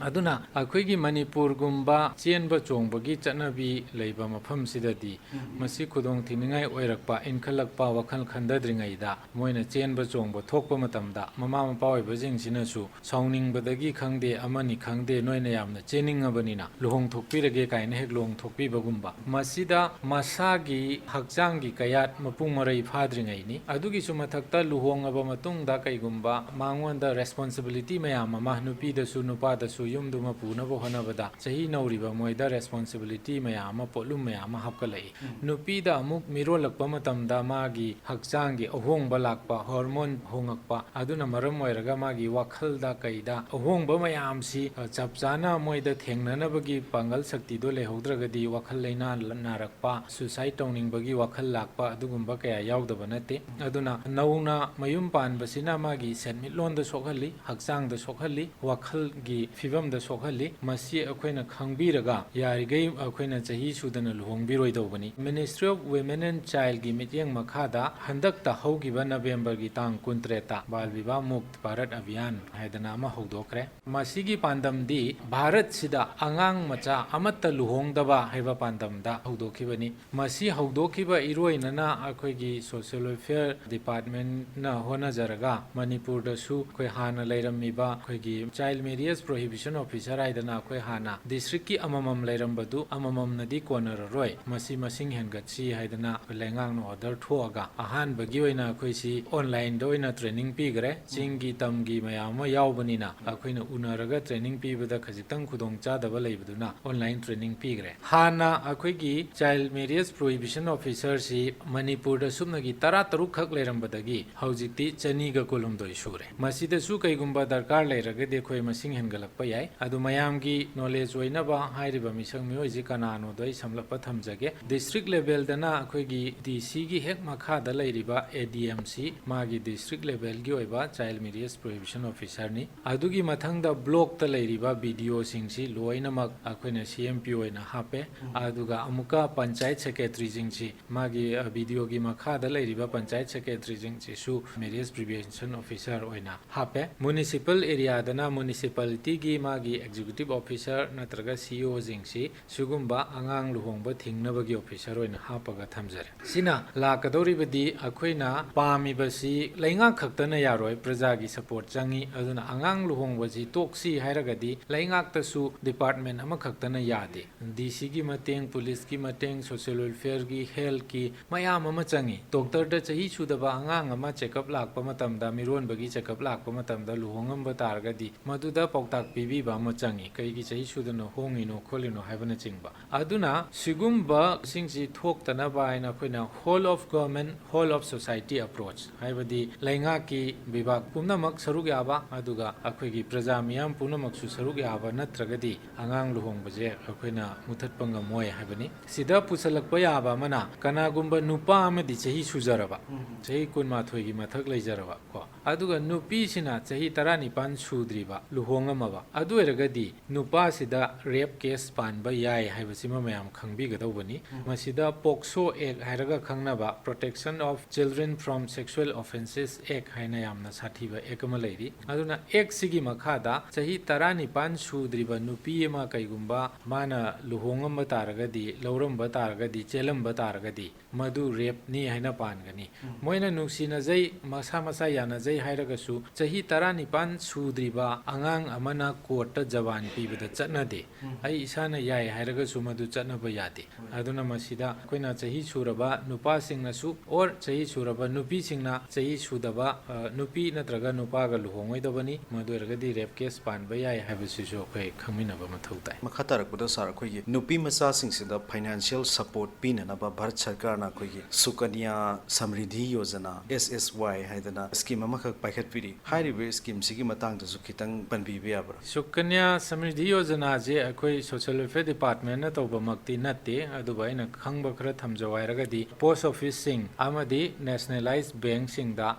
ꯑꯗꯨꯅ ꯑꯩꯈꯣꯏꯒꯤ ꯃꯅꯤꯄꯨꯔꯒꯨꯝꯕ ꯆꯦꯟꯕ ꯆꯣꯡꯕꯒꯤ ꯆꯠꯅꯕꯤ ꯂꯩꯕ ꯃꯐꯝꯁꯤꯗꯗꯤ ꯃꯁꯤ ꯈꯨꯗꯣꯡ ꯊꯤꯅꯤꯡꯉꯥꯏ ꯑꯣꯏꯔꯛꯄ, ꯏꯟꯈꯠꯂꯛꯄ ꯋꯥꯈꯜ ꯈꯟꯊꯗ꯭ꯔꯤꯉꯩꯗ ꯃꯣꯏꯅ ꯆꯦꯟꯕ ꯆꯣꯡꯕ ꯊꯣꯛꯄ ꯃꯇꯝꯗ ꯃꯃꯥ ꯃꯄꯥ ꯑꯣꯏꯕꯁꯤꯡꯁꯤꯅꯁꯨ ꯁꯥꯎꯅꯤꯡꯕꯗꯒꯤ ꯈꯪꯗꯦ, ꯑꯃꯅꯤ ꯈꯪꯗꯦ, ꯅꯣꯏꯅ ꯌꯥꯝꯅ ꯆꯦꯟꯅꯤꯡꯉꯕꯅꯤꯅ ꯂꯨꯍꯣꯡꯊꯣꯛꯄꯤꯔꯒꯦ ꯀꯥꯏꯅ ꯍꯦꯛ ꯂꯨꯍꯣꯡꯊꯣꯛꯄꯤꯕꯒꯨꯝꯕ꯫ ꯃꯁꯤꯗ ꯃꯁꯥꯒꯤ ꯍꯛꯆꯥꯡꯒꯤ ꯀꯌꯥꯠ ꯃꯄꯨꯡ ꯃꯔꯩ ꯐꯥꯗ꯭ꯔꯤꯉꯩꯅꯤ꯫ ꯑꯗꯨꯒꯤꯁꯨ ꯃꯊꯛꯇ ꯂꯨꯍꯣꯡꯉꯕ ꯃꯇꯨꯡꯗ ꯀꯩꯒꯨꯝꯕ ꯃꯉꯣꯟꯗ ꯔꯦꯁꯄꯣꯟꯁꯤꯕꯤꯂꯤꯇꯤ ꯃꯌꯥꯝ ꯑꯃ, ꯅꯨꯄꯤꯗꯁꯨ ꯅꯨꯄꯥꯗꯁꯨ ꯌꯨꯝꯗꯨꯃ ꯄꯨꯅꯕ ꯍꯣꯠꯅꯕꯗ ꯆꯍꯤ ꯅꯧꯔꯤꯕ ꯃꯣꯏꯗ ꯔꯦꯁꯄꯣꯟꯁꯤꯕꯤꯂꯤꯇꯤ ꯃꯌꯥꯝ ꯑꯃ, ꯄꯣꯠꯂꯨꯝ ꯃꯌꯥꯝ ꯑꯃ ꯍꯥꯞꯀꯠꯂꯛꯏ꯫ ꯅꯨꯄꯤꯗ ꯑꯃꯨꯛ ꯃꯤꯔꯣꯜꯂꯛꯄ ꯃꯇꯝꯗ ꯃꯥꯒꯤ ꯍꯛꯆꯥꯡꯒꯤ ꯑꯍꯣꯡꯕ ꯂꯥꯛꯄ, ꯍꯣꯔꯃꯣꯟ ꯍꯣꯡꯉꯛꯄ, ꯑꯗꯨꯅ ꯃꯔꯝ ꯑꯣꯏꯔꯒ ꯃꯥꯒꯤ ꯋꯥꯈꯜꯗ ꯀꯩꯗ ꯑꯍꯣꯡꯕ ꯃꯌꯥꯝꯁꯤ, ꯑ, ꯆꯞ ꯆꯥꯅ ꯃꯣꯏꯗ ꯊꯦꯡꯅꯅꯕꯒꯤ ꯄꯥꯡꯒꯜ ꯁꯛꯇꯤꯗꯣ ꯂꯩꯍꯧꯗ꯭ꯔꯒꯗꯤ ꯋꯥꯈꯜ ꯂꯩꯅꯥ ꯅꯥꯔꯛꯄ, ꯁꯨꯁꯥꯏꯠ ꯇꯧꯅꯤꯡꯕꯒꯤ ꯋꯥꯈꯜ ꯂꯥꯛꯄ, ꯑꯗꯨꯒꯨꯝꯕ ꯀꯌꯥ ꯌꯥꯎꯗꯕ ꯅꯠꯇꯦ꯫ ꯑꯗꯨꯅ ꯅꯧꯅ ꯃꯌꯨꯝ ꯄꯥꯟꯕꯁꯤꯅ ꯃꯥꯒꯤ ꯁꯦꯟꯃꯤꯠꯂꯣꯟꯗ ꯁꯣꯛꯍꯜꯂꯤ, ꯍꯛꯆꯥꯡꯗ ꯁꯣꯛꯍꯜꯂꯤ, ꯋꯥꯈꯜꯒꯤ ꯐꯤꯕꯝꯗ ꯁꯣꯛꯍꯜꯂꯤ꯫ ꯃꯁꯤ ꯑꯩꯈꯣꯏꯅ ꯈꯪꯕꯤꯔꯒ ꯌꯥꯔꯤꯈꯩ ꯑꯩꯈꯣꯏꯅ ꯆꯍꯤ ꯁꯨꯗꯅ ꯂꯨꯍꯣꯡꯕꯤꯔꯣꯏꯗꯧꯕꯅꯤ꯫ Ministry of Women and Childꯒꯤ ꯃꯤꯠꯌꯦꯡ ꯃꯈꯥꯗ ꯍꯟꯗꯛꯇ ꯍꯧꯈꯤꯕ ꯅꯕꯦꯝꯕꯔꯒꯤ ꯇꯥꯡ ꯀꯨꯟꯇꯔꯦꯠꯇ ꯕꯥꯜ ꯕꯤꯕꯥꯍ ꯃꯨꯛꯇ ꯚꯥꯔꯠ ꯑꯚꯤꯌꯥꯟ ꯍꯥꯏꯗꯅ ꯑꯃ ꯍꯧꯗꯣꯛꯈ꯭ꯔꯦ꯫ ꯃꯁꯤꯒꯤ ꯄꯥꯟꯗꯝꯗꯤ ꯚꯥꯔꯠꯁꯤꯗ ꯑꯉꯥꯡ ꯃꯆꯥ ꯑꯃꯠꯇ ꯂꯨꯍꯣꯡꯗꯕ ꯍꯥꯏꯕ ꯄꯥꯟꯗꯝꯗ ꯍꯧꯗꯣꯛꯈꯤꯕꯅꯤ꯫ ꯃꯁꯤ ꯍꯧꯗꯣꯛꯈꯤꯕ ꯏꯔꯣꯏꯅꯅ ꯑꯩꯈꯣꯏꯒꯤ Social Welfare Departmentꯅ ꯍꯣꯠꯅꯖꯔꯒ ꯃꯅꯤꯄꯨꯔꯗꯁꯨ ꯑꯩꯈꯣꯏ ꯍꯥꯟꯅ ꯂꯩꯔꯝꯃꯤꯕ ꯑꯩꯈꯣꯏꯒꯤ Child Marriage Prohibition Officer ꯍꯥꯏꯗꯅ ꯑꯩꯈꯣꯏ ꯍꯥꯟꯅ districtꯀꯤ ꯑꯃꯃꯝ ꯂꯩꯔꯝꯕꯗꯨ ꯑꯃꯃꯝꯅꯗꯤ ꯀꯣꯟꯅꯔꯔꯣꯏ, ꯃꯁꯤ ꯃꯁꯤꯡ ꯍꯦꯟꯒꯠꯁꯤ ꯍꯥꯏꯗꯅ ꯑꯩꯈꯣꯏ ꯂꯩꯉꯥꯛꯅ order ꯊꯣꯛꯑꯒ ꯑꯍꯥꯟꯕꯒꯤ ꯑꯣꯏꯅ ꯑꯩꯈꯣꯏꯁꯤ onlineꯗ ꯑꯣꯏꯅ training ꯄꯤꯈ꯭ꯔꯦ꯫ ꯆꯤꯡꯒꯤ ꯇꯝꯒꯤ ꯃꯌꯥꯝ ꯑꯃ ꯌꯥꯎꯕꯅꯤꯅ ꯑꯩꯈꯣꯏꯅ ꯎꯅꯔꯒ training ꯄꯤꯕꯗ ꯈꯖꯤꯛꯇꯪ ꯈꯨꯗꯣꯡ ꯆꯥꯗꯕ ꯂꯩꯕꯗꯨꯅ online training ꯄꯤꯈ꯭ꯔꯦ꯫ ꯍꯥꯟꯅ ꯑꯩꯈꯣꯏꯒꯤ Child Marriage Prohibition Officerꯁꯤ ꯃꯅꯤꯄꯨꯔꯗ ꯁꯨꯞꯅꯒꯤ ꯇꯔꯥꯇꯔꯨꯛ ꯈꯛ ꯂꯩꯔꯝꯕꯗꯒꯤ ꯍꯧꯖꯤꯛꯇꯤ ꯆꯅꯤꯒ ꯀꯨꯟꯍꯨꯝꯗꯣꯏ ꯁꯨꯔꯦ꯫ ꯃꯁꯤꯗꯁꯨ ꯀꯩꯒꯨꯝꯕ ꯗꯔꯀꯥꯔ ꯂꯩꯔꯒꯗꯤ ꯑꯩꯈꯣꯏ ꯃꯁꯤꯡ ꯍꯦꯟꯒꯠꯂꯛꯄ ꯌꯥꯏ꯫ ꯑꯗꯨ ꯃꯌꯥꯝꯒꯤ knowledge ꯑꯣꯏꯅꯕ ꯍꯥꯏꯔꯤꯕ ꯃꯤꯁꯛ ꯃꯤꯑꯣꯏꯁꯤ ꯀꯅꯥꯅꯣꯗꯣ ꯑꯩ ꯁꯝꯂꯞꯄ ꯊꯝꯖꯒꯦ꯫ District levelꯗꯅ ꯑꯩꯈꯣꯏꯒꯤ DCꯒꯤ ꯍꯦꯛ ꯃꯈꯥꯗ ꯂꯩꯔꯤꯕ ADMꯁꯤ ꯃꯥꯒꯤ district levelꯒꯤ ꯑꯣꯏꯕ Child Marriage Prohibition Officerꯅꯤ꯫ ꯑꯗꯨꯒꯤ ꯃꯊꯪꯗ blockꯇ ꯂꯩꯔꯤꯕ BDOꯁꯤꯡꯁꯤ ꯂꯣꯏꯅꯃꯛ ꯑꯩꯈꯣꯏꯅ CMPO ꯑꯣꯏꯅ ꯍꯥꯞꯄꯦ꯫ ꯑꯗꯨꯒ ꯑꯃꯨꯛꯀ Panchayat Secretaryꯁꯤꯡꯁꯤ ꯃꯥꯒꯤ, ꯑ, BDOꯒꯤ ꯃꯈꯥꯗ ꯂꯩꯔꯤꯕ Panchayat Secretaryꯁꯤꯡꯁꯤꯁꯨ Marriage Prevention Officer ꯑꯣꯏꯅ ꯍꯥꯞꯄꯦ꯫ Municipal areaꯗꯅ municipalityꯒꯤ ꯃꯥꯒꯤ Executive Officer ꯅꯠꯇ꯭ꯔꯒ CEOꯁꯤꯡꯁꯤ ꯁꯤꯒꯨꯝꯕ ꯑꯉꯥꯡ ꯂꯨꯍꯣꯡꯕ ꯊꯤꯡꯅꯕꯒꯤ officer ꯑꯣꯏꯅ ꯍꯥꯞꯄꯒ ꯊꯝꯖꯔꯦ꯫ ꯁꯤꯅ ꯂꯥꯛꯀꯗꯧꯔꯤꯕꯗꯤ ꯑꯩꯈꯣꯏꯅ ꯄꯥꯝꯃꯤꯕꯁꯤ ꯂꯩꯉꯥꯛ ꯈꯛꯇꯅ ꯌꯥꯔꯣꯏ, ꯄ꯭ꯔꯖꯥꯒꯤ support ꯆꯪꯉꯤ꯫ ꯑꯗꯨꯅ ꯑꯉꯥꯡ ꯂꯨꯍꯣꯡꯕꯁꯤ ꯇꯣꯛꯁꯤ ꯍꯥꯏꯔꯒꯗꯤ ꯂꯩꯉꯥꯛꯇꯁꯨ department ꯑꯃꯈꯛꯇꯅ ꯌꯥꯗꯦ꯫ DCꯒꯤ ꯃꯇꯦꯡ, policeꯀꯤ ꯃꯇꯦꯡ, social welfareꯒꯤ, healthꯀꯤ ꯃꯌꯥꯝ ꯑꯃ ꯆꯪꯉꯤ꯫ Doctorꯗ ꯆꯍꯤ ꯁꯨꯗꯕ ꯑꯉꯥꯡ ꯑꯃ checkup ꯂꯥꯛꯄ ꯃꯇꯝꯗ, ꯃꯤꯔꯣꯟꯕꯒꯤ checkup ꯂꯥꯛꯄ ꯃꯇꯝꯗ ꯂꯨꯍꯣꯡꯉꯝꯕ ꯇꯥꯔꯒꯗꯤ ꯃꯗꯨꯗ ꯄꯥꯎꯇꯥꯛ ꯄꯤꯕꯤꯕ ꯑꯃ ꯆꯪꯉꯤ꯫ ꯀꯩꯒꯤ ꯆꯍꯤ ꯁꯨꯗꯅ ꯍꯣꯡꯉꯤꯅꯣ ꯈꯣꯠꯂꯤꯅꯣ ꯍꯥꯏꯕꯅꯆꯤꯡꯕ꯫ ꯑꯗꯨꯅ ꯁꯤꯒꯨꯝꯕꯁꯤꯡꯁꯤ ꯊꯣꯛꯇꯅꯕ ꯍꯥꯏꯅ ꯑꯩꯈꯣꯏꯅ whole of government, whole of society approach, ꯍꯥꯏꯕꯗꯤ ꯂꯩꯉꯥꯛꯀꯤ ꯕꯤꯚꯥꯒ ꯄꯨꯝꯅꯃꯛ ꯁꯔꯨꯛ ꯌꯥꯕ, ꯑꯗꯨꯒ ꯑꯩꯈꯣꯏꯒꯤ ꯄ꯭ꯔꯖꯥ ꯃꯤꯌꯥꯝ ꯄꯨꯝꯅꯃꯛꯁꯨ ꯁꯔꯨꯛ ꯌꯥꯕ ꯅꯠꯇ꯭ꯔꯒꯗꯤ ꯑꯉꯥꯡ ꯂꯨꯍꯣꯡꯕꯁꯦ ꯑꯩꯈꯣꯏꯅ ꯃꯨꯊꯠꯄ ꯉꯝꯃꯣꯏ ꯍꯥꯏꯕꯅꯤ꯫ ꯁꯤꯗ ꯄꯨꯁꯜꯂꯛꯄ ꯌꯥꯕ ꯑꯃꯅ ꯀꯅꯥꯒꯨꯝꯕ ꯅꯨꯄꯥ ꯑꯃꯗꯤ ꯆꯍꯤ ꯁꯨꯖ ꯁꯨꯖꯔꯕ, ꯆꯍꯤ ꯀꯨꯟꯃꯥꯊꯣꯏꯒꯤ ꯃꯊꯛ ꯂꯩꯖꯔꯕ ꯀꯣ, ꯑꯗꯨꯒ ꯅꯨꯄꯤꯁꯤꯅ ꯆꯍꯤ ꯇꯔꯥꯅꯤꯄꯥꯟ ꯁꯨꯗ꯭ꯔꯤꯕ, ꯂꯨꯍꯣꯡꯉꯝꯃꯕ, ꯑꯗꯨ ꯑꯣꯏꯔꯒꯗꯤ ꯅꯨꯄꯥꯁꯤꯗ ꯔꯦꯞ ꯀꯦꯁ ꯄꯥꯟꯕ ꯌꯥꯏ ꯍꯥꯏꯕꯁꯤꯃ ꯃꯌꯥꯝ ꯈꯪꯕꯤꯒꯗꯧꯕꯅꯤ꯫ ꯃꯁꯤꯗ ꯄꯣꯛꯁꯣ ꯑꯦꯛ ꯍꯥꯏꯔꯒ ꯈꯪꯅꯕ, Protection of Children from Sexual Offences Act ꯍꯥꯏꯅ ꯌꯥꯝꯅ ꯁꯥꯊꯤꯕ ꯑꯦꯛ ꯑꯃ ꯂꯩꯔꯤ꯫ ꯑꯗꯨꯅ ꯑꯦꯛꯁꯤꯒꯤ ꯃꯈꯥꯗ ꯆꯍꯤ ꯇꯔꯥꯅꯤꯄꯥꯟ ꯁꯨꯗ꯭ꯔꯤꯕ ꯅꯨꯄꯤ ꯑꯃ ꯀꯩꯒꯨꯝꯕ ꯃꯥꯅ ꯂꯨꯍꯣꯡꯉꯝꯕ ꯇꯥꯔꯒꯗꯤ, ꯂꯧꯔꯝꯕ ꯇꯥꯔꯒꯗꯤ, ꯆꯦꯜꯂꯝꯕ ꯇꯥꯔꯒꯗꯤ, ꯃꯗꯨ ꯔꯦꯞꯅꯤ ꯍꯥꯏꯅ ꯄꯥꯟꯒꯅꯤ꯫ ꯃꯣꯏꯅ ꯅꯨꯡꯁꯤꯅꯖꯩ, ꯃꯁꯥ ꯃꯁꯥ ꯌꯥꯅꯖꯩ ꯍꯥꯏꯔꯒꯁꯨ, ꯆꯍꯤ ꯇꯔꯥꯅꯤꯄꯥꯟ ꯁꯨꯗ꯭ꯔꯤꯕ ꯑꯉꯥꯡ ꯑꯃꯅ ꯀꯣꯔꯠꯇ ꯖꯕꯥꯟ ꯄꯤꯕꯗ ꯆꯠꯅꯗꯦ꯫ ꯑꯩ ꯏꯁꯥꯅ ꯌꯥꯏ ꯍꯥꯏꯔꯒꯁꯨ ꯃꯗꯨ ꯆꯠꯅꯕ ꯌꯥꯗꯦ꯫ ꯑꯗꯨꯅ ꯃꯁꯤꯗ ꯑꯩꯈꯣꯏꯅ ꯆꯍꯤ ꯁꯨꯔꯕ ꯅꯨꯄꯥꯁꯤꯡꯅꯁꯨ or ꯆꯍꯤ ꯁꯨꯔꯕ ꯅꯨꯄꯤꯁꯤꯡꯅ ꯆꯍꯤ ꯁꯨꯗꯕ, ꯑ, ꯅꯨꯄꯤ ꯅꯠꯇ꯭ꯔꯒ ꯅꯨꯄꯥꯒ ꯂꯨꯍꯣꯡꯉꯣꯏꯗꯕꯅꯤ, ꯃꯗꯨ ꯑꯣꯏꯔꯒꯗꯤ ꯔꯦꯞ ꯀꯦꯁ ꯄꯥꯟꯕ ꯌꯥꯏ ꯍꯥꯏꯕꯁꯤꯁꯨ ꯑꯩꯈꯣꯏ ꯈꯪꯃꯤꯟꯅꯕ ꯃꯊꯧ ꯇꯥꯏ꯫ ꯃꯈꯥ ꯇꯥꯔꯛꯄꯗ ꯁꯥꯔ, ꯑꯩꯈꯣꯏꯒꯤ ꯅꯨꯄꯤ ꯃꯆꯥꯁꯤꯡꯁꯤꯗ ꯐꯥꯏꯅꯥꯟꯁꯤꯌꯦꯜ ꯁꯄꯣꯔꯠ ꯄꯤꯅꯅꯕ ꯚꯥꯔꯠ ꯁꯔꯀꯥꯔꯅ ꯑꯩꯈꯣꯏꯒꯤ ꯁꯨꯀꯟꯌꯥ ꯁꯃ꯭ꯔꯤꯙꯤ ꯌꯣꯖꯅꯥ, S S Y ꯍꯥꯏꯗꯅ ꯁ꯭ꯀꯤꯝ ꯑꯃꯈꯛ ꯄꯥꯏꯈꯠꯄꯤꯔꯤ꯫ ꯍꯥꯏꯔꯤꯕ ꯁ꯭ꯀꯤꯝꯁꯤꯒꯤ ꯃꯇꯥꯡꯗꯁꯨ ꯈꯤꯇꯪ ꯄꯟꯕꯤꯕ ꯌꯥꯕ꯭ꯔꯥ? ꯁꯨꯀꯟꯌꯥ ꯁꯃ꯭ꯔꯤꯙꯤ ꯌꯣꯖꯅꯥꯁꯦ ꯑꯩꯈꯣꯏ ꯁꯣꯁꯤꯌꯦꯜ ꯋꯦꯜꯐꯤꯌꯔ ꯗꯤꯄꯥꯔꯠꯃꯦꯟꯅ ꯇꯧꯕꯃꯛꯇꯤ ꯅꯠꯇꯦ, ꯑꯗꯨꯕꯨ ꯑꯩꯅ ꯈꯪꯕ ꯈꯔ ꯊꯝꯖꯧ ꯍꯥꯏꯔꯒꯗꯤ, ꯄꯣꯁ ꯑꯣꯐꯤꯁꯁꯤꯡ ꯑꯃꯗꯤ ꯅꯦꯁꯅꯦꯂꯥꯏꯖ ꯕꯦꯡꯁꯤꯡꯗ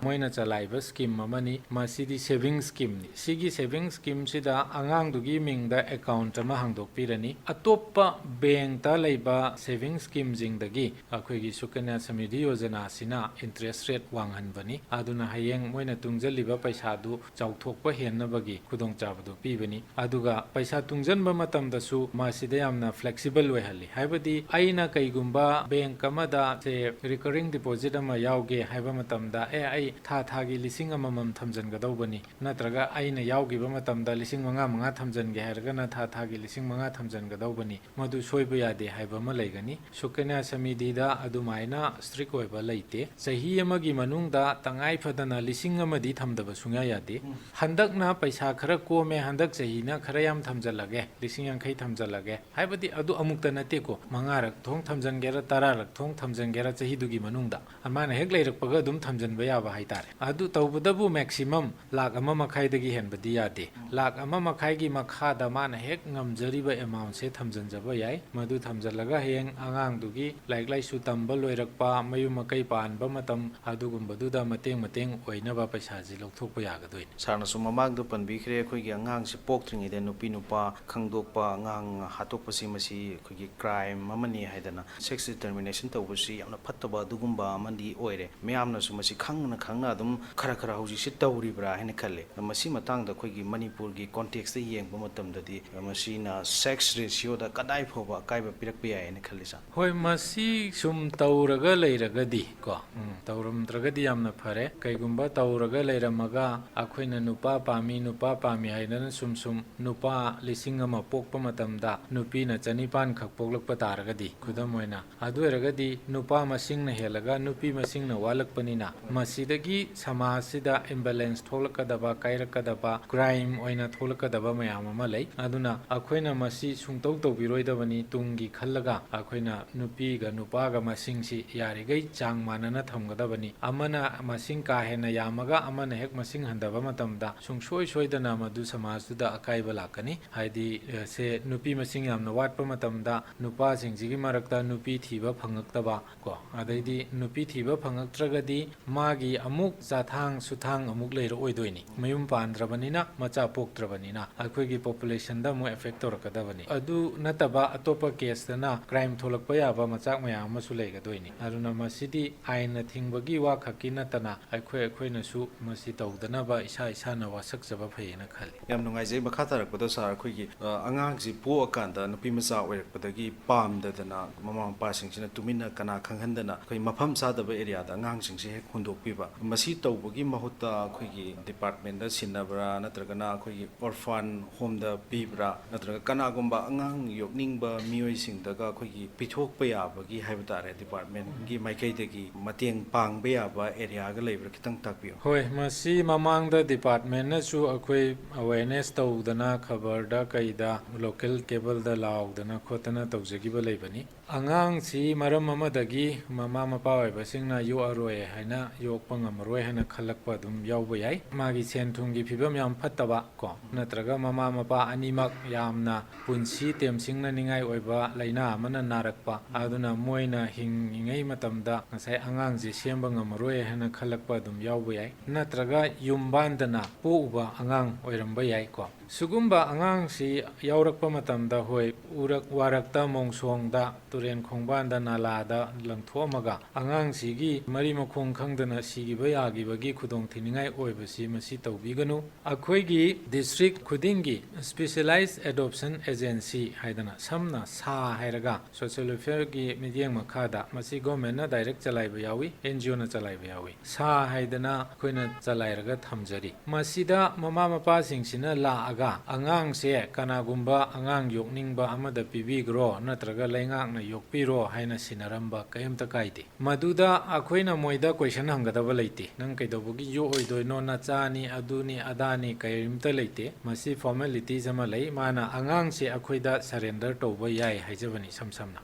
ꯃꯣꯏꯅ ꯆꯂꯥꯏꯕ ꯁ꯭ꯀꯤꯝ ꯑꯃꯅꯤ꯫ ꯃꯁꯤꯗꯤ ꯁꯦꯚꯤꯡ ꯁ꯭ꯀꯤꯝꯅꯤ꯫ ꯁꯤꯒꯤ ꯁꯦꯚꯤꯡ ꯁ꯭ꯀꯤꯝꯁꯤꯗ ꯑꯉꯥꯡꯗꯨꯒꯤ ꯃꯤꯡꯗ ꯑꯦꯀꯥꯎꯟꯠ ꯑꯃ ꯍꯥꯡꯗꯣꯛꯄꯤꯔꯅꯤ꯫ ꯑꯇꯣꯞꯄ ꯕꯦꯡꯇ ꯂꯩꯕ ꯁꯦꯚꯤꯡ ꯁ꯭ꯀꯤꯝꯁꯤꯡꯗꯒꯤ ꯑꯩꯈꯣꯏꯒꯤ ꯁꯨꯀꯟꯌꯥ ꯁꯃ꯭ꯔꯤꯙꯤ ꯌꯣꯖꯅꯥꯁꯤꯅ ꯏꯟꯇꯔꯦꯁ ꯔꯦꯠ ꯋꯥꯡꯍꯟꯕꯅꯤ꯫ ꯑꯗꯨꯅ ꯍꯌꯦꯡ ꯃꯣꯏꯅ ꯇꯨꯡꯁꯤꯜꯂꯤꯕ ꯄꯩꯁꯥꯗꯨ ꯆꯥꯎꯊꯣꯛꯄ ꯍꯦꯟꯅꯕꯒꯤ ꯈꯨꯗꯣꯡꯆꯥꯕꯗꯨ ꯄꯤꯕꯅꯤ꯫ ꯑꯗꯨꯒ ꯄꯩꯁꯥ ꯇꯨꯡꯁꯤꯟꯕ ꯃꯇꯝꯗꯁꯨ ꯃꯁꯤꯗ ꯌꯥꯝꯅ ꯐ꯭ꯂꯦꯛꯁꯤꯕꯜ ꯑꯣꯏꯍꯜꯂꯤ꯫ ꯍꯥꯏꯕꯗꯤ ꯑꯩꯅ ꯀꯩꯒꯨꯝꯕ ꯕꯦꯡꯛ ꯑꯃꯗ ꯁꯦ ꯔꯤꯀꯔꯤꯡ ꯗꯤꯄꯣꯖꯤꯠ ꯑꯃ ꯌꯥꯎꯒꯦ ꯍꯥꯏꯕ ꯃꯇꯝꯗ, ꯑꯦ, ꯑꯩ ꯊꯥ ꯊꯥꯒꯤ ꯂꯤꯁꯤꯡ ꯑꯃꯃꯝ ꯊꯝꯖꯤꯟꯒꯗꯧꯕꯅꯤ, ꯅꯠꯇ꯭ꯔꯒ ꯑꯩꯅ ꯌꯥꯎꯈꯤꯕ ꯃꯇꯝꯗ ꯂꯤꯁꯤꯡ ꯃꯉꯥ ꯃꯉꯥ ꯊꯝꯖꯤꯟꯒꯦ ꯍꯥꯏꯔꯒꯅ ꯊꯥ ꯊꯥꯒꯤ ꯂꯤꯁꯤꯡ ꯃꯉꯥ ꯊꯝꯖꯤꯟꯒꯗꯧꯕꯅꯤ, ꯃꯗꯨ ꯁꯣꯏꯕ ꯌꯥꯗꯦ ꯍꯥꯏꯕ ꯑꯃ ꯂꯩꯒꯅꯤ꯫ ꯁꯨꯀꯟꯌꯥ ꯁꯃꯤꯙꯤꯗ ꯑꯗꯨꯃꯥꯏꯅ ꯏꯁꯇ꯭ꯔꯤꯛ ꯑꯣꯏꯕ ꯂꯩꯇꯦ꯫ ꯆꯍꯤ ꯑꯃꯒꯤ ꯃꯅꯨꯡꯗ ꯇꯉꯥꯏ ꯐꯗꯅ ꯂꯤꯁꯤꯡ ꯑꯃꯗꯤ ꯊꯝꯗꯕ ꯁꯨꯡꯌꯥ ꯌꯥꯗꯦ꯫ ꯍꯟꯗꯛꯅ ꯄꯩꯁꯥ ꯈꯔ ꯀꯣꯝꯃꯦ, ꯍꯟꯗꯛ ꯆꯍꯤꯅ ꯈꯔ ꯌꯥꯝ ꯊꯝꯖꯤꯜꯂꯒꯦ, ꯂꯤꯁꯤꯡ ꯌꯥꯡꯈꯩ ꯊꯝꯖꯤꯜꯂꯒꯦ ꯍꯥꯏꯕꯗꯤ ꯑꯗꯨ ꯑꯃꯨꯛꯇ ꯅꯠꯇꯦꯀꯣ꯫ ꯃꯉꯥꯔꯛ ꯊꯣꯡ ꯊꯝꯖꯤꯟꯒꯦꯔꯥ, ꯇꯔꯥꯔꯛ ꯊꯣꯡ ꯊꯝꯖꯤꯟꯒꯦꯔꯥ, ꯆꯍꯤꯗꯨꯒꯤ ꯃꯅꯨꯡꯗ ꯑꯗꯨꯃꯥꯏꯅ ꯍꯦꯛ ꯂꯩꯔꯛꯄꯒ ꯑꯗꯨꯝ ꯊꯝꯖꯤꯟꯕ ꯌꯥꯕ ꯍꯥꯏꯇꯥꯔꯦ꯫ ꯑꯗꯨ ꯇꯧꯕꯗꯕꯨ maximum ꯂꯥꯛ ꯑꯃ ꯃꯈꯥꯏꯗꯒꯤ ꯍꯦꯟꯕꯗꯤ ꯌꯥꯗꯦ꯫ ꯂꯥꯛ ꯑꯃ ꯃꯈꯥꯏꯒꯤ ꯃꯈꯥꯗ ꯃꯥꯅ ꯍꯦꯛ ꯉꯝꯖꯔꯤꯕ amountꯁꯦ ꯊꯝꯖꯤꯟꯖꯕ ꯌꯥꯏ꯫ ꯃꯗꯨ ꯊꯝꯖꯤꯜꯂꯒ ꯍꯌꯦꯡ ꯑꯉꯥꯡꯗꯨꯒꯤ ꯂꯥꯏꯔꯤꯛ ꯂꯥꯏꯁꯨ ꯇꯝꯕ ꯂꯣꯏꯔꯛꯄ, ꯃꯌꯨꯝ ꯃꯀꯩ ꯄꯥꯟꯕ ꯃꯇꯝ, ꯑꯗꯨꯒꯨꯝꯕꯗꯨꯗ ꯃꯇꯦꯡ ꯃꯇꯦꯡ ꯑꯣꯏꯅꯕ ꯄꯩꯁꯥꯁꯤ ꯂꯧꯊꯣꯛꯄ ꯌꯥꯒꯗꯣꯏꯅꯤ꯫ ꯁꯥꯔꯅꯁꯨ ꯃꯃꯥꯡꯗ ꯄꯟꯕꯤꯈ꯭ꯔꯦ, ꯑꯩꯈꯣꯏꯒꯤ ꯑꯉꯥꯡꯁꯤ ꯄꯣꯛꯇ꯭ꯔꯤꯉꯩꯗ ꯅꯨꯄꯤ ꯅꯨꯄꯥ ꯈꯪꯗꯣꯛꯄ, ꯑꯉꯥꯡ ꯍꯥꯠꯇꯣꯛꯄꯁꯤ ꯃꯁꯤ ꯑꯩꯈꯣꯏꯒꯤ crime ꯑꯃꯅꯤ ꯍꯥꯏꯗꯅ, sex discrimination ꯇꯧꯕꯁꯤ ꯌꯥꯝꯅ ꯐꯠꯇꯕ ꯑꯗꯨꯒꯨꯝꯕ ꯑꯃꯗꯤ ꯑꯣꯏꯔꯦ꯫ ꯃꯌꯥꯝꯅꯁꯨ ꯃꯁꯤ ꯈꯪꯅ ꯈꯪꯅ ꯑꯗꯨꯝ ꯈꯔ ꯈꯔ ꯍꯧꯖꯤꯛꯁꯤ ꯇꯧꯔꯤꯕ꯭ꯔꯥ ꯍꯥꯏꯅ ꯈꯜꯂꯦ꯫ ꯑꯗꯣ ꯃꯁꯤ ꯃꯇꯥꯡꯗ ꯑꯩꯈꯣꯏꯒꯤ ꯃꯅꯤꯄꯨꯔꯒꯤ contextꯇ ꯌꯦꯡꯕ ꯃꯇꯝꯗꯗꯤ ꯃꯁꯤꯅ sex ratioꯗ ꯀꯗꯥꯏ ꯐꯥꯎꯕ ꯑꯀꯥꯏꯕ ꯄꯤꯔꯛꯄ ꯌꯥꯏ ꯍꯥꯏꯅ ꯈꯜꯂꯤ, ꯁꯥꯔ? ꯍꯣꯏ, ꯃꯁꯤ ꯁꯨꯝ ꯇꯧꯔꯒ ꯂꯩꯔꯒꯗꯤ ꯀꯣ, ꯎꯝ, ꯇꯧꯔꯝꯗ꯭ꯔꯒꯗꯤ ꯌꯥꯝꯅ ꯐꯔꯦ꯫ ꯀꯩꯒꯨꯝꯕ ꯇꯧꯔꯒ ꯂꯩꯔꯝꯃꯒ ꯑꯩꯈꯣꯏꯅ ꯅꯨꯄꯥ ꯄꯥꯝꯃꯤ, ꯅꯨꯄꯥ ꯄꯥꯝꯃꯤ ꯍꯥꯏꯗꯅ ꯁꯨꯝ ꯁꯨꯝ ꯅꯨꯄꯥ ꯂꯤꯁꯤꯡ ꯑꯃ ꯄꯣꯛꯄ ꯃꯇꯝꯗ ꯅꯨꯄꯤꯅ ꯆꯅꯤꯄꯥꯟ ꯈꯛ ꯄꯣꯛꯂꯛꯄ ꯇꯥꯔꯒꯗꯤ, ꯈꯨꯗꯝ ꯑꯣꯏꯅ, ꯑꯗꯨ ꯑꯣꯏꯔꯒꯗꯤ ꯅꯨꯄꯥ ꯃꯁꯤꯡꯅ ꯍꯦꯜꯂꯒ ꯅꯨꯄꯤ ꯃꯁꯤꯡꯅ ꯋꯥꯠꯂꯛꯄꯅꯤꯅ, ꯃꯁꯤꯗꯒꯤ ꯁꯃꯥꯖꯁꯤꯗ imbalance ꯊꯣꯛꯂꯛꯀꯗꯕ, ꯀꯥꯏꯔꯛꯀꯗꯕ, crime ꯑꯣꯏꯅ ꯊꯣꯛꯂꯛꯀꯗꯕ ꯃꯌꯥꯝ ꯑꯃ ꯂꯩ꯫ ꯑꯗꯨꯅ ꯑꯩꯈꯣꯏꯅ ꯃꯁꯤ ꯁꯨꯡꯇꯧ ꯇꯧꯕꯤꯔꯣꯏꯗꯕꯅꯤ꯫ ꯇꯨꯡꯒꯤ ꯈꯜꯂꯒ ꯑꯩꯈꯣꯏꯅ ꯅꯨꯄꯤꯒ ꯅꯨꯄꯥꯒ ꯃꯁꯤꯡꯁꯤ ꯌꯥꯔꯤꯈꯩ ꯆꯥꯡ ꯃꯥꯟꯅꯅ ꯊꯝꯒꯗꯕꯅꯤ꯫ ꯑꯃꯅ ꯃꯁꯤꯡ ꯀꯥ ꯍꯦꯟꯅ ꯌꯥꯝꯃꯒ ꯑꯃꯅ ꯍꯦꯛ ꯃꯁꯤꯡ ꯍꯟꯊꯕ ꯃꯇꯝꯗ ꯁꯨꯡꯁꯣꯏ ꯁꯣꯏꯗꯅ ꯃꯗꯨ ꯁꯃꯥꯖꯇꯨꯗ ꯑꯀꯥꯏꯕ ꯂꯥꯛꯀꯅꯤ꯫ ꯍꯥꯏꯗꯤ, ꯑ, ꯁꯦ, ꯅꯨꯄꯤ ꯃꯁꯤꯡ ꯌꯥꯝꯅ ꯋꯥꯠꯄ ꯃꯇꯝꯗ ꯅꯨꯄꯥꯁꯤꯡꯁꯤꯒꯤ ꯃꯔꯛꯇ ꯅꯨꯄꯤ ꯊꯤꯕ ꯐꯪꯉꯛꯇꯕ ꯀꯣ, ꯑꯗꯩꯗꯤ ꯅꯨꯄꯤ ꯊꯤꯕ ꯐꯪꯉꯛꯇ꯭ꯔꯒꯗꯤ ꯃꯥꯒꯤ ꯑꯃꯨꯛ ꯆꯥꯊꯥꯡ ꯁꯨꯊꯥꯡ ꯑꯃꯨꯛ ꯂꯩꯔꯛꯑꯣꯏꯗꯣꯏꯅꯤ꯫ ꯃꯌꯨꯝ ꯄꯥꯟꯗ꯭ꯔꯕꯅꯤꯅ, ꯃꯆꯥ ꯄꯣꯛꯇ꯭ꯔꯕꯅꯤꯅ ꯑꯩꯈꯣꯏꯒꯤ populationꯗ ꯑꯃꯨꯛ effect ꯇꯧꯔꯛꯀꯗꯕꯅꯤ꯫ ꯑꯗꯨ ꯅꯠꯇꯕ ꯑꯇꯣꯞꯄ caseꯇꯅ crime ꯊꯣꯛꯂꯛꯄ ꯌꯥꯕ ꯃꯆꯥꯛ ꯃꯌꯥꯝ ꯑꯃꯁꯨ ꯂꯩꯒꯗꯣꯏꯅꯤ꯫ ꯑꯗꯨꯅ ꯃꯁꯤꯗꯤ ꯑꯥꯏꯟꯅ ꯊꯤꯡꯕꯒꯤ ꯋꯥ ꯈꯛꯀꯤ ꯅꯠꯇꯅ ꯑꯩꯈꯣꯏ ꯑꯩꯈꯣꯏꯅꯁꯨ ꯃꯁꯤ ꯇꯧꯗꯅꯕ ꯏꯁꯥ ꯏꯁꯥꯅ ꯋꯥꯁꯛꯆꯕ ꯐꯩꯌꯦꯅ ꯈꯜꯂꯤ꯫ ꯌꯥꯝ ꯅꯨꯡꯉꯥꯏꯖꯩ꯫ ꯃꯈꯥ ꯇꯥꯔꯛꯄꯗ, ꯁꯥꯔ, ꯑꯩꯈꯣꯏꯒꯤ, ꯑ, ꯑꯉꯥꯡꯁꯤ ꯄꯣꯛꯑꯀꯥꯟꯗ ꯅꯨꯄꯤ ꯃꯆꯥ ꯑꯣꯏꯔꯛꯄꯗꯒꯤ ꯄꯥꯝꯗꯗꯅ ꯃꯃꯥ ꯃꯄꯥꯁꯤꯡꯁꯤꯅ ꯇꯨꯃꯤꯟꯅ ꯀꯅꯥ ꯈꯪꯍꯟꯗꯅ ꯑꯩꯈꯣꯏ ꯃꯐꯝ ꯆꯥꯗꯕ areaꯗ ꯑꯉꯥꯡꯁꯤꯡꯁꯦ ꯍꯦꯛ ꯍꯨꯟꯗꯣꯛꯄꯤꯕ, ꯃꯁꯤ ꯇꯧꯕꯒꯤ ꯃꯍꯨꯠꯇ ꯑꯩꯈꯣꯏꯒꯤ departmentꯗ ꯁꯤꯟꯅꯕ꯭ꯔꯥ, ꯅꯠꯇ꯭ꯔꯒꯅ ꯑꯩꯈꯣꯏꯒꯤ orphan homeꯗ ꯄꯤꯕ꯭ꯔꯥ, ꯅꯠꯇ꯭ꯔꯒ ꯀꯅꯥꯒꯨꯝꯕ ꯑꯉꯥꯡ ꯌꯣꯛꯅꯤꯡꯕ ꯃꯤꯑꯣꯏꯁꯤꯡꯗꯒ ꯑꯩꯈꯣꯏꯒꯤ ꯄꯤꯊꯣꯛꯄ ꯌꯥꯕꯒꯤ ꯍꯥꯏꯕ ꯇꯥꯔꯦ, departmentꯒꯤ ꯃꯥꯏꯀꯩꯗꯒꯤ ꯃꯇꯦꯡ ꯄꯥꯡꯕ ꯌꯥꯕ areaꯒ ꯂꯩꯕ꯭ꯔꯥ, ꯈꯤꯇꯪ ꯇꯥꯛꯄꯤꯌꯨ꯫ ꯍꯣꯏ, ꯃꯁꯤ ꯃꯃꯥꯡꯗ ꯗꯤꯄꯥꯔꯠꯃꯦꯟꯅꯁꯨ ꯑꯩꯈꯣꯏ ꯑꯋꯦꯔꯅꯦꯁ ꯇꯧꯗꯅ, ꯈꯕꯔꯗ ꯀꯩꯗ, ꯂꯣꯀꯦꯜ ꯀꯦꯕꯜꯗ ꯂꯥꯎꯗꯅ ꯈꯣꯠꯇꯅ ꯇꯧꯖꯈꯤꯕ ꯂꯩꯕꯅꯤ꯫ ꯑꯉꯥꯡꯁꯤ ꯃꯔꯝ ꯑꯃꯗꯒꯤ ꯃꯃꯥ ꯃꯄꯥ ꯑꯣꯏꯕꯁꯤꯡꯅ ꯌꯣꯛꯑꯔꯣꯏ ꯍꯥꯏꯅ, ꯌꯣꯛꯄ ꯉꯝꯃꯔꯣꯏ ꯍꯥꯏꯅ ꯈꯜꯂꯛꯄ ꯑꯗꯨꯝ ꯌꯥꯎꯕ ꯌꯥꯏ꯫ ꯃꯥꯒꯤ ꯁꯦꯟ ꯊꯨꯝꯒꯤ ꯐꯤꯕꯝ ꯌꯥꯝ ꯐꯠꯇꯕ ꯀꯣ, ꯅꯠꯇ꯭ꯔꯒ ꯃꯃꯥ ꯃꯄꯥ ꯑꯅꯤꯃꯛ ꯌꯥꯝꯅ ꯄꯨꯟꯁꯤ ꯇꯦꯝꯁꯤꯡꯅꯅꯤꯡꯉꯥꯏ ꯑꯣꯏꯕ ꯂꯥꯏꯅꯥ ꯑꯃꯅ ꯅꯥꯔꯛꯄ, ꯑꯗꯨꯅ ꯃꯣꯏꯅ ꯍꯤꯡꯉꯤꯉꯩ ꯃꯇꯝꯗ ꯉꯁꯥꯏ ꯑꯉꯥꯡꯁꯦ ꯁꯦꯝꯕ ꯉꯝꯃꯔꯣꯏ ꯍꯥꯏꯅ ꯈꯜꯂꯛꯄ ꯑꯗꯨꯝ ꯌꯥꯎꯕ ꯌꯥꯏ꯫ ꯅꯠꯇ꯭ꯔꯒ ꯌꯨꯝꯕꯥꯟꯗꯅ ꯄꯣꯛꯎꯕ ꯑꯉꯥꯡ ꯑꯣꯏꯔꯝꯕ ꯌꯥꯏ ꯀꯣ꯫ ꯁꯤꯒꯨꯝꯕ ꯑꯉꯥꯡꯁꯤ ꯌꯥꯎꯔꯛꯄ ꯃꯇꯝꯗ, ꯍꯣꯏ, ꯎꯔꯛ ꯋꯥꯔꯛꯇ, ꯃꯣꯡꯁꯣꯡꯗ, ꯇꯨꯔꯦꯟ ꯈꯣꯡꯕꯥꯟꯗ, ꯅꯥꯂꯥꯗ ꯂꯪꯊꯣꯛꯑꯝꯃꯒ ꯑꯉꯥꯡꯁꯤꯒꯤ ꯃꯔꯤ ꯃꯈꯣꯡ ꯈꯪꯗꯅ ꯁꯤꯈꯤꯕ ꯌꯥꯈꯤꯕꯒꯤ ꯈꯨꯗꯣꯡꯊꯤꯅꯤꯡꯉꯥꯏ ꯑꯣꯏꯕꯁꯤ ꯃꯁꯤ ꯇꯧꯕꯤꯒꯅꯨ꯫ ꯑꯩꯈꯣꯏꯒꯤ ꯗꯤꯁꯇ꯭ꯔꯤꯛ ꯈꯨꯗꯤꯡꯒꯤ ꯁ꯭ꯄꯦꯁꯤꯌꯦꯂꯥꯏꯖ ꯑꯦꯗꯣꯞꯁꯟ ꯑꯦꯖꯦꯟꯁꯤ ꯍꯥꯏꯗꯅ, ꯁꯝꯅ ꯁꯥ ꯍꯥꯏꯔꯒ ꯁꯣꯁꯤꯌꯦꯜ ꯋꯦꯜꯐꯤꯌꯔꯒꯤ ꯃꯤꯠꯌꯦꯡ ꯃꯈꯥꯗ, ꯃꯁꯤ ꯒꯣꯔꯃꯦꯟꯅ ꯗꯥꯏꯔꯦꯛ ꯆꯂꯥꯏꯕ ꯌꯥꯎꯏ, ꯑꯦꯟ ꯖꯤ ꯑꯣꯅ ꯆꯂꯥꯏꯕ ꯌꯥꯎꯏ꯫ ꯁꯥ ꯍꯥꯏꯗꯅ ꯑꯩꯈꯣꯏꯅ ꯆꯂꯥꯏꯔꯒ ꯊꯝꯖꯔꯤ꯫ ꯃꯁꯤꯗ ꯃꯃꯥ ꯃꯄꯥꯁꯤꯡꯁꯤꯅ ꯂꯥꯛꯑꯒ ꯑꯉꯥꯡꯁꯦ ꯀꯅꯥꯒꯨꯝꯕ ꯑꯉꯥꯡ ꯌꯣꯛꯅꯤꯡꯕ ꯑꯃꯗ ꯄꯤꯕꯤꯈ꯭ꯔꯣ ꯅꯠꯇ꯭ꯔꯒ ꯂꯩꯉꯥꯛꯅ ꯌꯣꯛꯄꯤꯔꯣ ꯍꯥꯏꯅ ꯁꯤꯟꯅꯔꯝꯕ ꯀꯔꯤꯝꯇ ꯀꯥꯏꯗꯦ꯫ ꯃꯗꯨꯗ ꯑꯩꯈꯣꯏꯅ ꯃꯣꯏꯗ ꯀꯣꯏꯁꯟ ꯍꯪꯒꯗꯕ ꯂꯩꯇꯦ꯫ "ꯅꯪ ꯀꯩꯗꯧꯕꯒꯤ ꯌꯣꯛꯑꯣꯏꯗꯣꯏꯅꯣ? ꯅꯆꯥꯅꯤ, ꯑꯗꯨꯅꯤ, ꯑꯗꯥꯅꯤ", ꯀꯔꯤꯝꯇ ꯂꯩꯇꯦ꯫ ꯃꯁꯤ ꯐꯣꯔꯃꯦꯂꯤꯇꯤꯁ ꯑꯃ ꯂꯩ꯫ ꯃꯥꯅ ꯑꯉꯥꯡꯁꯦ ꯑꯩꯈꯣꯏꯗ ꯁꯔꯦꯟꯗꯔ ꯇꯧꯕ ꯌꯥꯏ ꯍꯥꯏꯖꯕꯅꯤ, ꯏꯁꯝ ꯁꯝꯅ꯫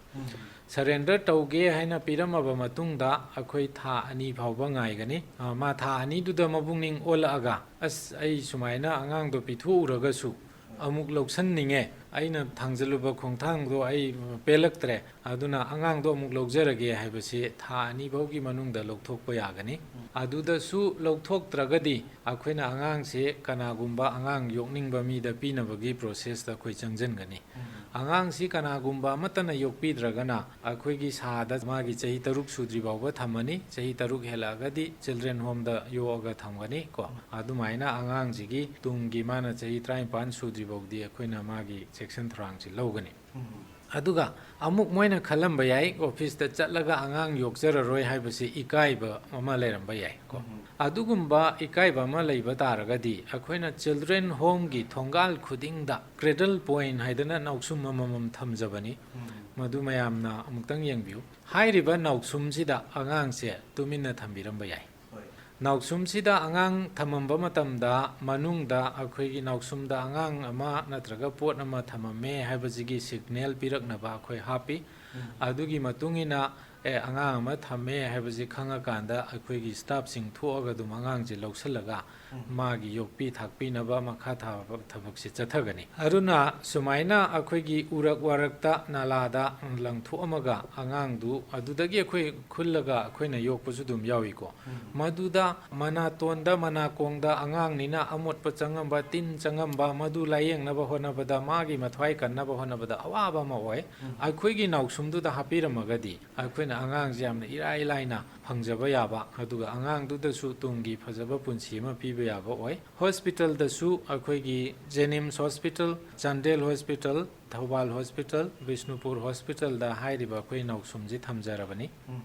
ꯁꯔꯦꯟꯗꯔ ꯇꯧꯒꯦ ꯍꯥꯏꯅ ꯄꯤꯔꯝꯃꯕ ꯃꯇꯨꯡꯗ ꯑꯩꯈꯣꯏ ꯊꯥ ꯑꯅꯤ ꯐꯥꯎꯕ ꯉꯥꯏꯒꯅꯤ꯫ ꯑ, ꯃꯥ ꯊꯥ ꯑꯅꯤꯗꯨꯗ ꯃꯄꯨꯛꯅꯤꯡ ꯑꯣꯜꯂꯛꯑꯒ, "ꯑꯁ, ꯑꯩ ꯁꯨꯃꯥꯏꯅ ꯑꯉꯥꯡꯗꯣ ꯄꯤꯊꯣꯛꯎꯔꯒꯁꯨ ꯑꯃꯨꯛ ꯂꯧꯁꯟꯅꯤꯡꯉꯦ, ꯑꯩꯅ ꯊꯥꯡꯖꯜꯂꯨꯕ ꯈꯣꯡꯊꯥꯡꯗꯣ ꯑꯩ ꯄꯦꯜꯂꯛꯇ꯭ꯔꯦ, ꯑꯗꯨꯅ ꯑꯉꯥꯡꯗꯣ ꯑꯃꯨꯛ ꯂꯧꯖꯔꯒꯦ" ꯍꯥꯏꯕꯁꯤ ꯊꯥ ꯑꯅꯤ ꯐꯥꯎꯒꯤ ꯃꯅꯨꯡꯗ ꯂꯧꯊꯣꯛꯄ ꯌꯥꯒꯅꯤ꯫ ꯑꯗꯨꯗꯁꯨ ꯂꯧꯊꯣꯛꯇ꯭ꯔꯒꯗꯤ ꯑꯩꯈꯣꯏꯅ ꯑꯉꯥꯡꯁꯦ ꯀꯅꯥꯒꯨꯝꯕ ꯑꯉꯥꯡ ꯌꯣꯛꯅꯤꯡꯕ ꯃꯤꯗ ꯄꯤꯅꯕꯒꯤ ꯄ꯭ꯔꯣꯁꯦꯁꯇ ꯑꯩꯈꯣꯏ ꯆꯪꯁꯤꯟꯒꯅꯤ꯫ ꯑꯉꯥꯡꯁꯤ ꯀꯅꯥꯒꯨꯝꯕ ꯑꯃꯠꯇꯅ ꯌꯣꯛꯄꯤꯗ꯭ꯔꯒꯅ ꯑꯩꯈꯣꯏꯒꯤ ꯁꯥꯗ ꯃꯥꯒꯤ ꯆꯍꯤ ꯇꯔꯨꯛ ꯁꯨꯗ꯭ꯔꯤ ꯐꯥꯎꯕ ꯊꯝꯃꯅꯤ꯫ ꯆꯍꯤ ꯇꯔꯨꯛ ꯍꯦꯜꯂꯛꯑꯒꯗꯤ ꯆꯤꯜꯗ꯭ꯔꯦꯟ ꯍꯣꯝꯗ ꯌꯣꯛꯑꯒ ꯊꯝꯒꯅꯤ ꯀꯣ꯫ ꯑꯗꯨꯃꯥꯏꯅ ꯑꯉꯥꯡꯁꯤꯒꯤ ꯇꯨꯡꯒꯤ, ꯃꯥꯅ ꯆꯍꯤ ꯇꯔꯥꯅꯤꯄꯥꯟ ꯁꯨꯗ꯭ꯔꯤ ꯐꯥꯎꯗꯤ ꯑꯩꯈꯣꯏꯅ ꯃꯥꯒꯤ ꯆꯦꯛꯁꯤꯟ ꯊꯧꯔꯥꯡꯁꯤ ꯂꯧꯒꯅꯤ꯫ ꯑꯗꯨꯒ ꯑꯃꯨꯛ ꯃꯣꯏꯅ ꯈꯜꯂꯝꯕ ꯌꯥꯏ, ꯑꯣꯐꯤꯁꯇ ꯆꯠꯂꯒ ꯑꯉꯥꯡ ꯌꯣꯛꯆꯔꯔꯣꯏ ꯍꯥꯏꯕꯁꯤ ꯏꯀꯥꯏꯕ ꯑꯃ ꯂꯩꯔꯝꯕ ꯌꯥꯏ ꯀꯣ꯫ ꯑꯗꯨꯒꯨꯝꯕ ꯏꯀꯥꯏꯕ ꯑꯃ ꯂꯩꯕ ꯇꯥꯔꯒꯗꯤ ꯑꯩꯈꯣꯏꯅ ꯆꯤꯜꯗ꯭ꯔꯦꯟ ꯍꯣꯝꯒꯤ ꯊꯣꯡꯒꯥꯜ ꯈꯨꯗꯤꯡꯗ ꯀ꯭ꯔꯦꯗꯜ ꯄꯣꯏꯟ ꯍꯥꯏꯗꯅ ꯅꯥꯎꯁꯨꯝ ꯑꯃꯃꯝ ꯊꯝꯖꯕꯅꯤ꯫ ꯃꯗꯨ ꯃꯌꯥꯝꯅ ꯑꯃꯨꯛꯇꯪ ꯌꯦꯡꯕꯤꯌꯨ꯫ ꯍꯥꯏꯔꯤꯕ ꯅꯥꯎꯁꯨꯝꯁꯤꯗ ꯑꯉꯥꯡꯁꯦ ꯇꯨꯃꯤꯟꯅ ꯊꯝꯕꯤꯔꯝꯕ ꯌꯥꯏ꯫ ꯍꯣꯏ꯫ ꯅꯥꯎꯁꯨꯝꯁꯤꯗ ꯑꯉꯥꯡ ꯊꯝꯃꯝꯕ ꯃꯇꯝꯗ ꯃꯅꯨꯡꯗ ꯑꯩꯈꯣꯏꯒꯤ ꯅꯥꯎꯁꯨꯝꯗ ꯑꯉꯥꯡ ꯑꯃ ꯅꯠꯇ꯭ꯔꯒ ꯄꯣꯠ ꯑꯃ ꯊꯝꯃꯝꯃꯦ ꯍꯥꯏꯕꯁꯤꯒꯤ ꯁꯤꯒꯅꯦꯜ ꯄꯤꯔꯛꯅꯕ ꯑꯩꯈꯣꯏ ꯍꯥꯞꯄꯤ꯫ ꯑꯗꯨꯒꯤ ꯃꯇꯨꯡ ꯏꯟꯅ, ꯑꯦ, ꯑꯉꯥꯡ ꯑꯃ ꯊꯝꯃꯦ ꯍꯥꯏꯕꯁꯤ ꯈꯪꯉꯀꯥꯟꯗ ꯑꯩꯈꯣꯏꯒꯤ ꯁ꯭ꯇꯥꯐꯁꯤꯡ ꯊꯣꯛꯑꯒ ꯑꯗꯨꯝ ꯑꯉꯥꯡꯁꯦ ꯂꯧꯁꯤꯜꯂꯒ ꯃꯥꯒꯤ ꯌꯣꯛꯄꯤ ꯊꯥꯛꯄꯤꯅꯕ ꯃꯈꯥ ꯊꯥꯕ ꯊꯕꯛꯁꯦ ꯆꯠꯊꯒꯅꯤ꯫ ꯑꯗꯨꯅ ꯁꯨꯃꯥꯏꯅ ꯑꯩꯈꯣꯏꯒꯤ ꯎꯔꯛ ꯋꯥꯔꯛꯇ ꯅꯥꯂꯥꯗ ꯂꯪꯊꯣꯛꯑꯝꯃꯒ ꯑꯉꯥꯡꯗꯨ ꯑꯗꯨꯗꯒꯤ ꯑꯩꯈꯣꯏ ꯈꯨꯜꯂꯒ ꯑꯩꯈꯣꯏꯅ ꯌꯣꯛꯄꯁꯨ ꯑꯗꯨꯝ ꯌꯥꯎꯏꯀꯣ꯫ ꯃꯗꯨꯗ ꯃꯅꯥꯇꯣꯟꯗ, ꯃꯅꯥꯀꯣꯡꯗ ꯑꯉꯥꯡꯅꯤꯅ ꯑꯃꯣꯠꯄ ꯆꯪꯉꯝꯕ, ꯇꯤꯟ ꯆꯪꯉꯝꯕ, ꯃꯗꯨ ꯂꯥꯌꯦꯡꯅꯕ ꯍꯣꯠꯅꯕꯗ, ꯃꯥꯒꯤ ꯃꯊ꯭ꯋꯥꯏ ꯀꯟꯅꯕ ꯍꯣꯠꯅꯕꯗ ꯑꯋꯥꯕ ꯑꯃ ꯑꯣꯏ꯫ ꯑꯩꯈꯣꯏꯒꯤ ꯅꯥꯎꯁꯨꯝꯗꯨꯗ ꯍꯥꯞꯄꯤꯔꯝꯃꯒꯗꯤ ꯑꯩꯈꯣꯏꯅ ꯑꯉꯥꯡꯁꯦ ꯌꯥꯝꯅ ꯏꯔꯥꯏ ꯂꯥꯏꯅ ꯐꯪꯖꯕ ꯌꯥꯕ, ꯑꯗꯨꯒ ꯑꯉꯥꯡꯗꯨꯗꯁꯨ ꯇꯨꯡꯒꯤ ꯐꯖꯕ ꯄꯨꯟꯁꯤ ꯑꯃ ꯄꯤꯕ ꯌꯥꯕ ꯑꯣꯏ꯫ ꯍꯣꯁꯄꯤꯇꯥꯜꯗꯁꯨ ꯑꯩꯈꯣꯏꯒꯤ JNIMS hospital, Chandel hospital, Thoubal hospital, Bishnupur ꯍꯣꯁꯄꯤꯇꯥꯜꯗ ꯍꯥꯏꯔꯤꯕ ꯑꯩꯈꯣꯏ ꯅꯥꯎꯁꯨꯝꯁꯤ ꯊꯝꯖꯔꯕꯅꯤ꯫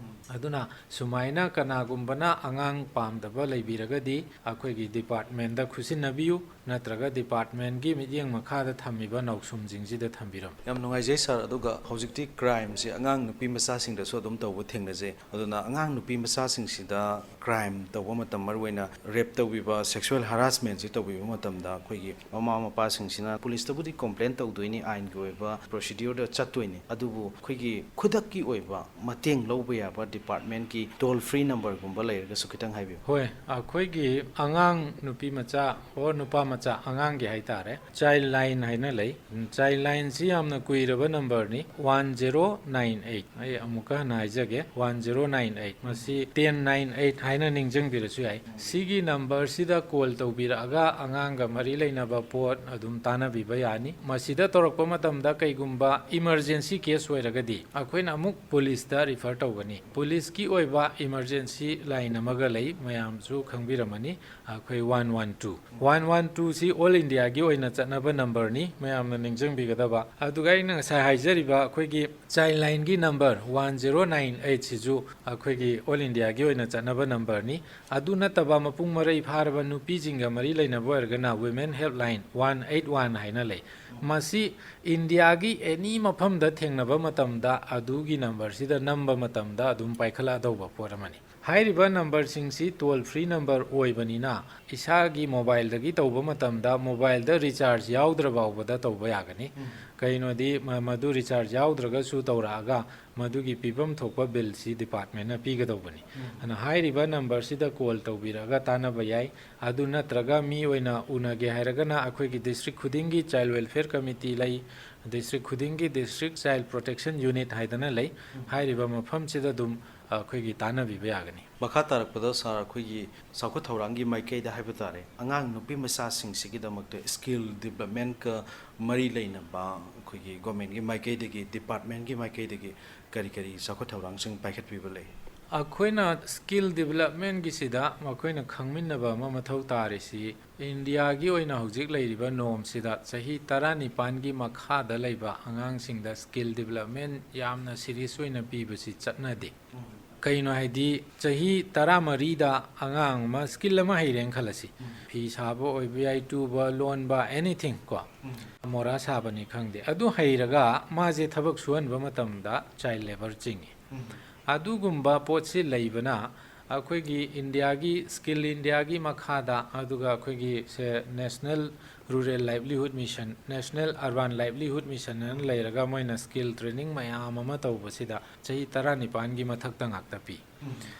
ꯑꯗꯨꯅ ꯁꯨꯃꯥꯏꯅ ꯀꯅꯥꯒꯨꯝꯕꯅ ꯑꯉꯥꯡ ꯄꯥꯝꯗꯕ ꯂꯩꯕꯤꯔꯒꯗꯤ ꯑꯩꯈꯣꯏꯒꯤ ꯗꯤꯄꯥꯔꯠꯃꯦꯟꯗ ꯈꯨꯠꯁꯤꯟꯅꯕꯤꯌꯨ, ꯅꯠꯇ꯭ꯔꯒ ꯗꯤꯄꯥꯔꯠꯃꯦꯟꯒꯤ ꯃꯤꯠꯌꯦꯡ ꯃꯈꯥꯗ ꯊꯝꯃꯤꯕ ꯅꯥꯎꯁꯨꯝꯁꯤꯡꯁꯤꯗ ꯊꯝꯕꯤꯔꯝꯃꯨ꯫ ꯌꯥꯝ ꯅꯨꯡꯉꯥꯏꯖꯩ ꯁꯥꯔ꯫ ꯑꯗꯨꯒ ꯍꯧꯖꯤꯛꯇꯤ ꯀ꯭ꯔꯥꯏꯝꯁꯦ ꯑꯉꯥꯡ ꯅꯨꯄꯤ ꯃꯆꯥꯁꯤꯡꯗꯁꯨ ꯑꯗꯨꯝ ꯇꯧꯕ ꯊꯦꯡꯅꯖꯩ꯫ ꯑꯗꯨꯅ ꯑꯉꯥꯡ ꯅꯨꯄꯤ ꯃꯆꯥꯁꯤꯡꯁꯤꯗ ꯀ꯭ꯔꯥꯏꯝ ꯇꯧꯕ ꯃꯇꯝ, ꯃꯔꯨꯑꯣꯏꯅ ꯔꯦꯞ ꯇꯧꯕꯤꯕ, ꯁꯦꯛꯁꯨꯋꯦꯜ ꯍꯔꯥꯁꯃꯦꯟꯁꯤ ꯇꯧꯕꯤꯕ ꯃꯇꯝꯗ ꯑꯩꯈꯣꯏꯒꯤ ꯃꯃꯥ ꯃꯄꯥꯁꯤꯡꯁꯤꯅ ꯄꯨꯂꯤꯁꯇꯕꯨꯗꯤ ꯀꯣꯝꯄ꯭ꯂꯦꯟ ꯇꯧꯗꯣꯏꯅꯤ, ꯑꯥꯏꯟꯒꯤ ꯑꯣꯏꯕ ꯄ꯭ꯔꯣꯁꯤꯗ꯭ꯌꯨꯔꯗ ꯆꯠꯇꯣꯏꯅꯤ, ꯑꯗꯨꯕꯨ ꯑꯩꯈꯣꯏꯒꯤ ꯈꯨꯗꯛꯀꯤ ꯑꯣꯏꯕ ꯃꯇꯦꯡ ꯂꯧꯕ ꯌꯥꯕ ꯗꯤꯄꯥꯔꯠꯃꯦꯟꯒꯤ ꯇꯣꯜ ꯐ꯭ꯔꯤ ꯅꯝꯕꯔꯒꯨꯝꯕ ꯂꯩꯔꯒꯁꯨ ꯈꯤꯇꯪ ꯍꯥꯏꯕꯤꯌꯨ꯫ ꯍꯣꯏ, ꯑꯩꯈꯣꯏꯒꯤ ꯑꯉꯥꯡ ꯅꯨꯄꯤ ꯃꯆꯥ ꯑꯣꯔ ꯅꯨꯄꯥ ꯃꯆꯥ, ꯑꯉꯥꯡꯒꯤ ꯍꯥꯏꯇꯥꯔꯦ, ꯆꯥꯏꯜ ꯂꯥꯏꯟ ꯍꯥꯏꯅ ꯂꯩ꯫ ꯆꯥꯏꯜ ꯂꯥꯏꯟꯁꯤ ꯌꯥꯝꯅ ꯀꯨꯏꯔꯕ ꯅꯝꯕꯔꯅꯤ, ꯋꯥꯟ ꯖꯦꯔꯣ ꯅꯥꯏꯟ ꯑꯩꯠ꯫ ꯑꯩ ꯑꯃꯨꯛꯀ ꯍꯟꯅ ꯍꯥꯏꯖꯒꯦ, ꯋꯥꯟ ꯖꯦꯔꯣ ꯅꯥꯏꯟ ꯑꯩꯠ꯫ ꯃꯁꯤ ꯇꯦꯟ ꯅꯥꯏꯟ ꯑꯩꯠ ꯍꯥꯏꯅ ꯅꯤꯡꯁꯤꯡꯕꯤꯔꯁꯨ ꯌꯥꯏ꯫ ꯁꯤꯒꯤ ꯅꯝꯕꯔꯁꯤꯗ ꯀꯣꯜ ꯇꯧꯕꯤꯔꯛꯑꯒ ꯑꯉꯥꯡꯒ ꯃꯔꯤ ꯂꯩꯅꯕ ꯄꯣꯠ ꯑꯗꯨꯝ ꯇꯥꯟꯅꯕꯤꯕ ꯌꯥꯅꯤ꯫ ꯃꯁꯤꯗ ꯇꯧꯔꯛꯄ ꯃꯇꯝꯗ ꯀꯩꯒꯨꯝꯕ ꯏꯃꯔꯖꯦꯟꯁꯤ ꯀꯦꯁ ꯑꯣꯏꯔꯒꯗꯤ ꯑꯩꯈꯣꯏꯅ ꯑꯃꯨꯛ ꯄꯨꯂꯤꯁꯇ ꯔꯤꯐꯔ ꯇꯧꯒꯅꯤ꯫ ꯄꯨꯂꯤꯁꯀꯤ ꯑꯣꯏꯕ ꯏꯃꯔꯖꯦꯟꯁꯤ ꯂꯥꯏꯟ ꯑꯃꯒ ꯂꯩ, ꯃꯌꯥꯝꯁꯨ ꯈꯪꯕꯤꯔꯝꯃꯅꯤ, ꯑꯩꯈꯣꯏ one one two. One one ꯇꯨꯁꯤ ꯑꯣꯜ ꯏꯟꯗꯤꯌꯥꯒꯤ ꯑꯣꯏꯅ ꯆꯠꯅꯕ ꯅꯝꯕꯔꯅꯤ, ꯃꯌꯥꯝꯅ ꯅꯤꯡꯁꯤꯡꯕꯤꯒꯗꯕ꯫ ꯑꯗꯨꯒ ꯑꯩꯅ ꯉꯁꯥꯏ ꯍꯥꯏꯖꯔꯤꯕ ꯑꯩꯈꯣꯏꯒꯤ ꯆꯥꯏꯜ ꯂꯥꯏꯟꯒꯤ ꯅꯝꯕꯔ ꯋꯥꯟ ꯖꯦꯔꯣ ꯅꯥꯏꯟ ꯑꯩꯠꯁꯤꯁꯨ ꯑꯩꯈꯣꯏꯒꯤ ꯑꯣꯜ ꯏꯟꯗꯤꯌꯥꯒꯤ ꯑꯣꯏꯅ ꯆꯠꯅꯕ ꯅꯝꯕꯔꯅꯤ꯫ ꯑꯗꯨ ꯅꯠꯇꯕ ꯃꯄꯨꯡ ꯃꯔꯩ ꯐꯥꯔꯕ ꯅꯨꯄꯤꯁꯤꯡꯒ ꯃꯔꯤ ꯂꯩꯅꯕ ꯑꯣꯏꯔꯒꯅ women helpline one eight one ꯍꯥꯏꯅ ꯂꯩ꯫ ꯃꯁꯤ ꯏꯟꯗꯤꯌꯥꯒꯤ ꯑꯦꯅꯤ ꯃꯐꯝꯗ ꯊꯦꯡꯅꯕ ꯃꯇꯝꯗ ꯑꯗꯨꯒꯤ ꯅꯝꯕꯔꯁꯤꯗ ꯅꯝꯕ ꯃꯇꯝꯗ ꯑꯗꯨꯝ ꯄꯥꯏꯈꯠꯂꯛꯀꯗꯧꯕ ꯄꯣꯠ ꯑꯃꯅꯤ꯫ ꯍꯥꯏꯔꯤꯕ ꯅꯝꯕꯔꯁꯤꯡꯁꯤ toll free number ꯑꯣꯏꯕꯅꯤꯅ, ꯏꯁꯥꯒꯤ ꯃꯣꯕꯥꯏꯜꯗꯒꯤ ꯇꯧꯕ ꯃꯇꯝꯗ ꯃꯣꯕꯥꯏꯜꯗ ꯔꯤꯆꯥꯔꯖ ꯌꯥꯎꯗ꯭ꯔ ꯐꯥꯎꯕꯗ ꯇꯧꯕ ꯌꯥꯒꯅꯤ꯫ ꯎꯝ꯫ ꯀꯩꯅꯣꯗꯤ, ꯃ-, ꯃꯗꯨ ꯔꯤꯆꯥꯔꯖ ꯌꯥꯎꯗ꯭ꯔꯒꯁꯨ ꯇꯧꯔꯛꯑꯒ ꯃꯗꯨꯒꯤ ꯄꯤꯐꯝ ꯊꯣꯛꯄ ꯕꯤꯜꯁꯤ ꯗꯤꯄꯥꯔꯠꯃꯦꯟꯅ ꯄꯤꯒꯗꯧꯕꯅꯤ꯫ ꯎꯝ꯫ ꯑꯗꯨꯅ ꯍꯥꯏꯔꯤꯕ ꯅꯝꯕꯔꯁꯤꯗ ꯀꯣꯜ ꯇꯧꯕꯤꯔꯛꯑꯒ ꯇꯥꯟꯅꯕ ꯌꯥꯏ꯫ ꯑꯗꯨ ꯅꯠꯇ꯭ꯔꯒ ꯃꯤ ꯑꯣꯏꯅ ꯎꯅꯒꯦ ꯍꯥꯏꯔꯒꯅ ꯑꯩꯈꯣꯏꯒꯤ ꯗꯤꯁꯇ꯭ꯔꯤꯛ ꯈꯨꯗꯤꯡꯒꯤ ꯆꯥꯏꯜ ꯋꯦꯜꯐꯤꯌꯔ ꯀꯃꯤꯇꯤ ꯂꯩ, ꯗꯤꯁꯇ꯭ꯔꯤꯛ ꯈꯨꯗꯤꯡꯒꯤ ꯗꯤꯁꯇ꯭ꯔꯤꯛ ꯆꯥꯏꯜ ꯄ꯭ꯔꯣꯇꯦꯛꯁꯟ ꯌꯨꯅꯤꯠ ꯍꯥꯏꯗꯅ ꯂꯩ꯫ ꯎꯝ꯫ ꯍꯥꯏꯔꯤꯕ ꯃꯐꯝꯁꯤꯗ ꯑꯗꯨꯝ ꯑꯩꯈꯣꯏꯒꯤ ꯇꯥꯟꯅꯕꯤꯕ ꯌꯥꯒꯅꯤ꯫ ꯃꯈꯥ ꯇꯥꯔꯛꯄꯗ ꯁꯥꯔ, ꯑꯩꯈꯣꯏꯒꯤ ꯆꯥꯎꯈꯠ ꯊꯧꯔꯥꯡꯒꯤ ꯃꯥꯏꯀꯩꯗ ꯍꯥꯏꯕ ꯇꯥꯔꯦ, ꯑꯉꯥꯡ ꯅꯨꯄꯤ ꯃꯆꯥꯁꯤꯡꯁꯤꯒꯤꯗꯃꯛꯇ ꯁ꯭ꯀꯤꯜ ꯗꯤꯕ꯭ꯂꯞꯃꯦꯟꯀ ꯃꯔꯤ ꯂꯩꯅꯕ ꯑꯩꯈꯣꯏꯒꯤ ꯒꯣꯔꯃꯦꯟꯒꯤ ꯃꯥꯏꯀꯩꯗꯒꯤ, ꯗꯤꯄꯥꯔꯠꯃꯦꯟꯒꯤ ꯃꯥꯏꯀꯩꯗꯒꯤ ꯀꯔꯤ ꯀꯔꯤ ꯆꯥꯎꯈꯠ ꯊꯧꯔꯥꯡꯁꯤꯡ ꯄꯥꯏꯈꯠꯄꯤꯕ ꯂꯩ? ꯑꯩꯈꯣꯏꯅ ꯁ꯭ꯀꯤꯜ ꯗꯤꯕ꯭ꯂꯞꯃꯦꯟꯒꯤꯁꯤꯗ ꯃꯈꯣꯏꯅ ꯈꯪꯃꯤꯟꯅꯕ ꯑꯃ ꯃꯊꯧ ꯇꯥꯔꯤꯁꯤ, ꯏꯟꯗꯤꯌꯥꯒꯤ ꯑꯣꯏꯅ ꯍꯧꯖꯤꯛ ꯂꯩꯔꯤꯕ ꯅꯣꯔꯝꯁꯤꯗ ꯆꯍꯤ ꯇꯔꯥꯅꯤꯄꯥꯟꯒꯤ ꯃꯈꯥꯗ ꯂꯩꯕ ꯑꯉꯥꯡꯁꯤꯡꯗ ꯁ꯭ꯀꯤꯜ ꯗꯤꯕ꯭ꯂꯞꯃꯦꯟ ꯌꯥꯝꯅ ꯁꯤꯔꯤꯌꯁ ꯑꯣꯏꯅ ꯄꯤꯕꯁꯤ ꯆꯠꯅꯗꯦ꯫ ꯎꯝ꯫ ꯀꯩꯅꯣ ꯍꯥꯏꯗꯤ, ꯆꯍꯤ ꯇꯔꯥꯃꯔꯤꯗ ꯑꯉꯥꯡ ꯑꯃ ꯁ꯭ꯀꯤꯜ ꯑꯃ ꯍꯩꯔꯦꯅ ꯈꯜꯂꯁꯤ, ꯎꯝ꯫ ꯐꯤ ꯁꯥꯕ ꯑꯣꯏꯕ ꯌꯥꯏ, ꯇꯨꯕ, ꯂꯣꯟꯕ, ꯑꯦꯅꯤꯊꯤꯡ ꯀꯣ, ꯎꯝ꯫ ꯃꯣꯔꯥ ꯁꯥꯕꯅꯤ ꯈꯪꯗꯦ, ꯑꯗꯨ ꯍꯩꯔꯒ ꯃꯥꯁꯦ ꯊꯕꯛ ꯁꯨꯍꯟꯕ ꯃꯇꯝꯗ ꯆꯥꯏꯜ ꯂꯦꯕꯔ ꯆꯤꯡꯉꯤ꯫ ꯎꯝ꯫ ꯑꯗꯨꯒꯨꯝꯕ ꯄꯣꯠꯁꯤ ꯂꯩꯕꯅ ꯑꯩꯈꯣꯏꯒꯤ ꯏꯟꯗꯤꯌꯥꯒꯤ ꯁ꯭ꯀꯤꯜ ꯏꯟꯗꯤꯌꯥꯒꯤ ꯃꯈꯥꯗ, ꯑꯗꯨꯒ ꯑꯩꯈꯣꯏꯒꯤ say national rural livelihood mission, national urban livelihood mission ꯑꯅ ꯂꯩꯔꯒ ꯃꯣꯏꯅ ꯁ꯭ꯀꯤꯜ ꯇ꯭ꯔꯦꯅꯤꯡ ꯃꯌꯥꯝ ꯑꯃ ꯇꯧꯕꯁꯤꯗ ꯆꯍꯤ ꯇꯔꯥꯅꯤꯄꯥꯟꯒꯤ ꯃꯊꯛꯇ ꯉꯥꯛꯇ ꯄꯤ꯫ ꯎꯝ꯫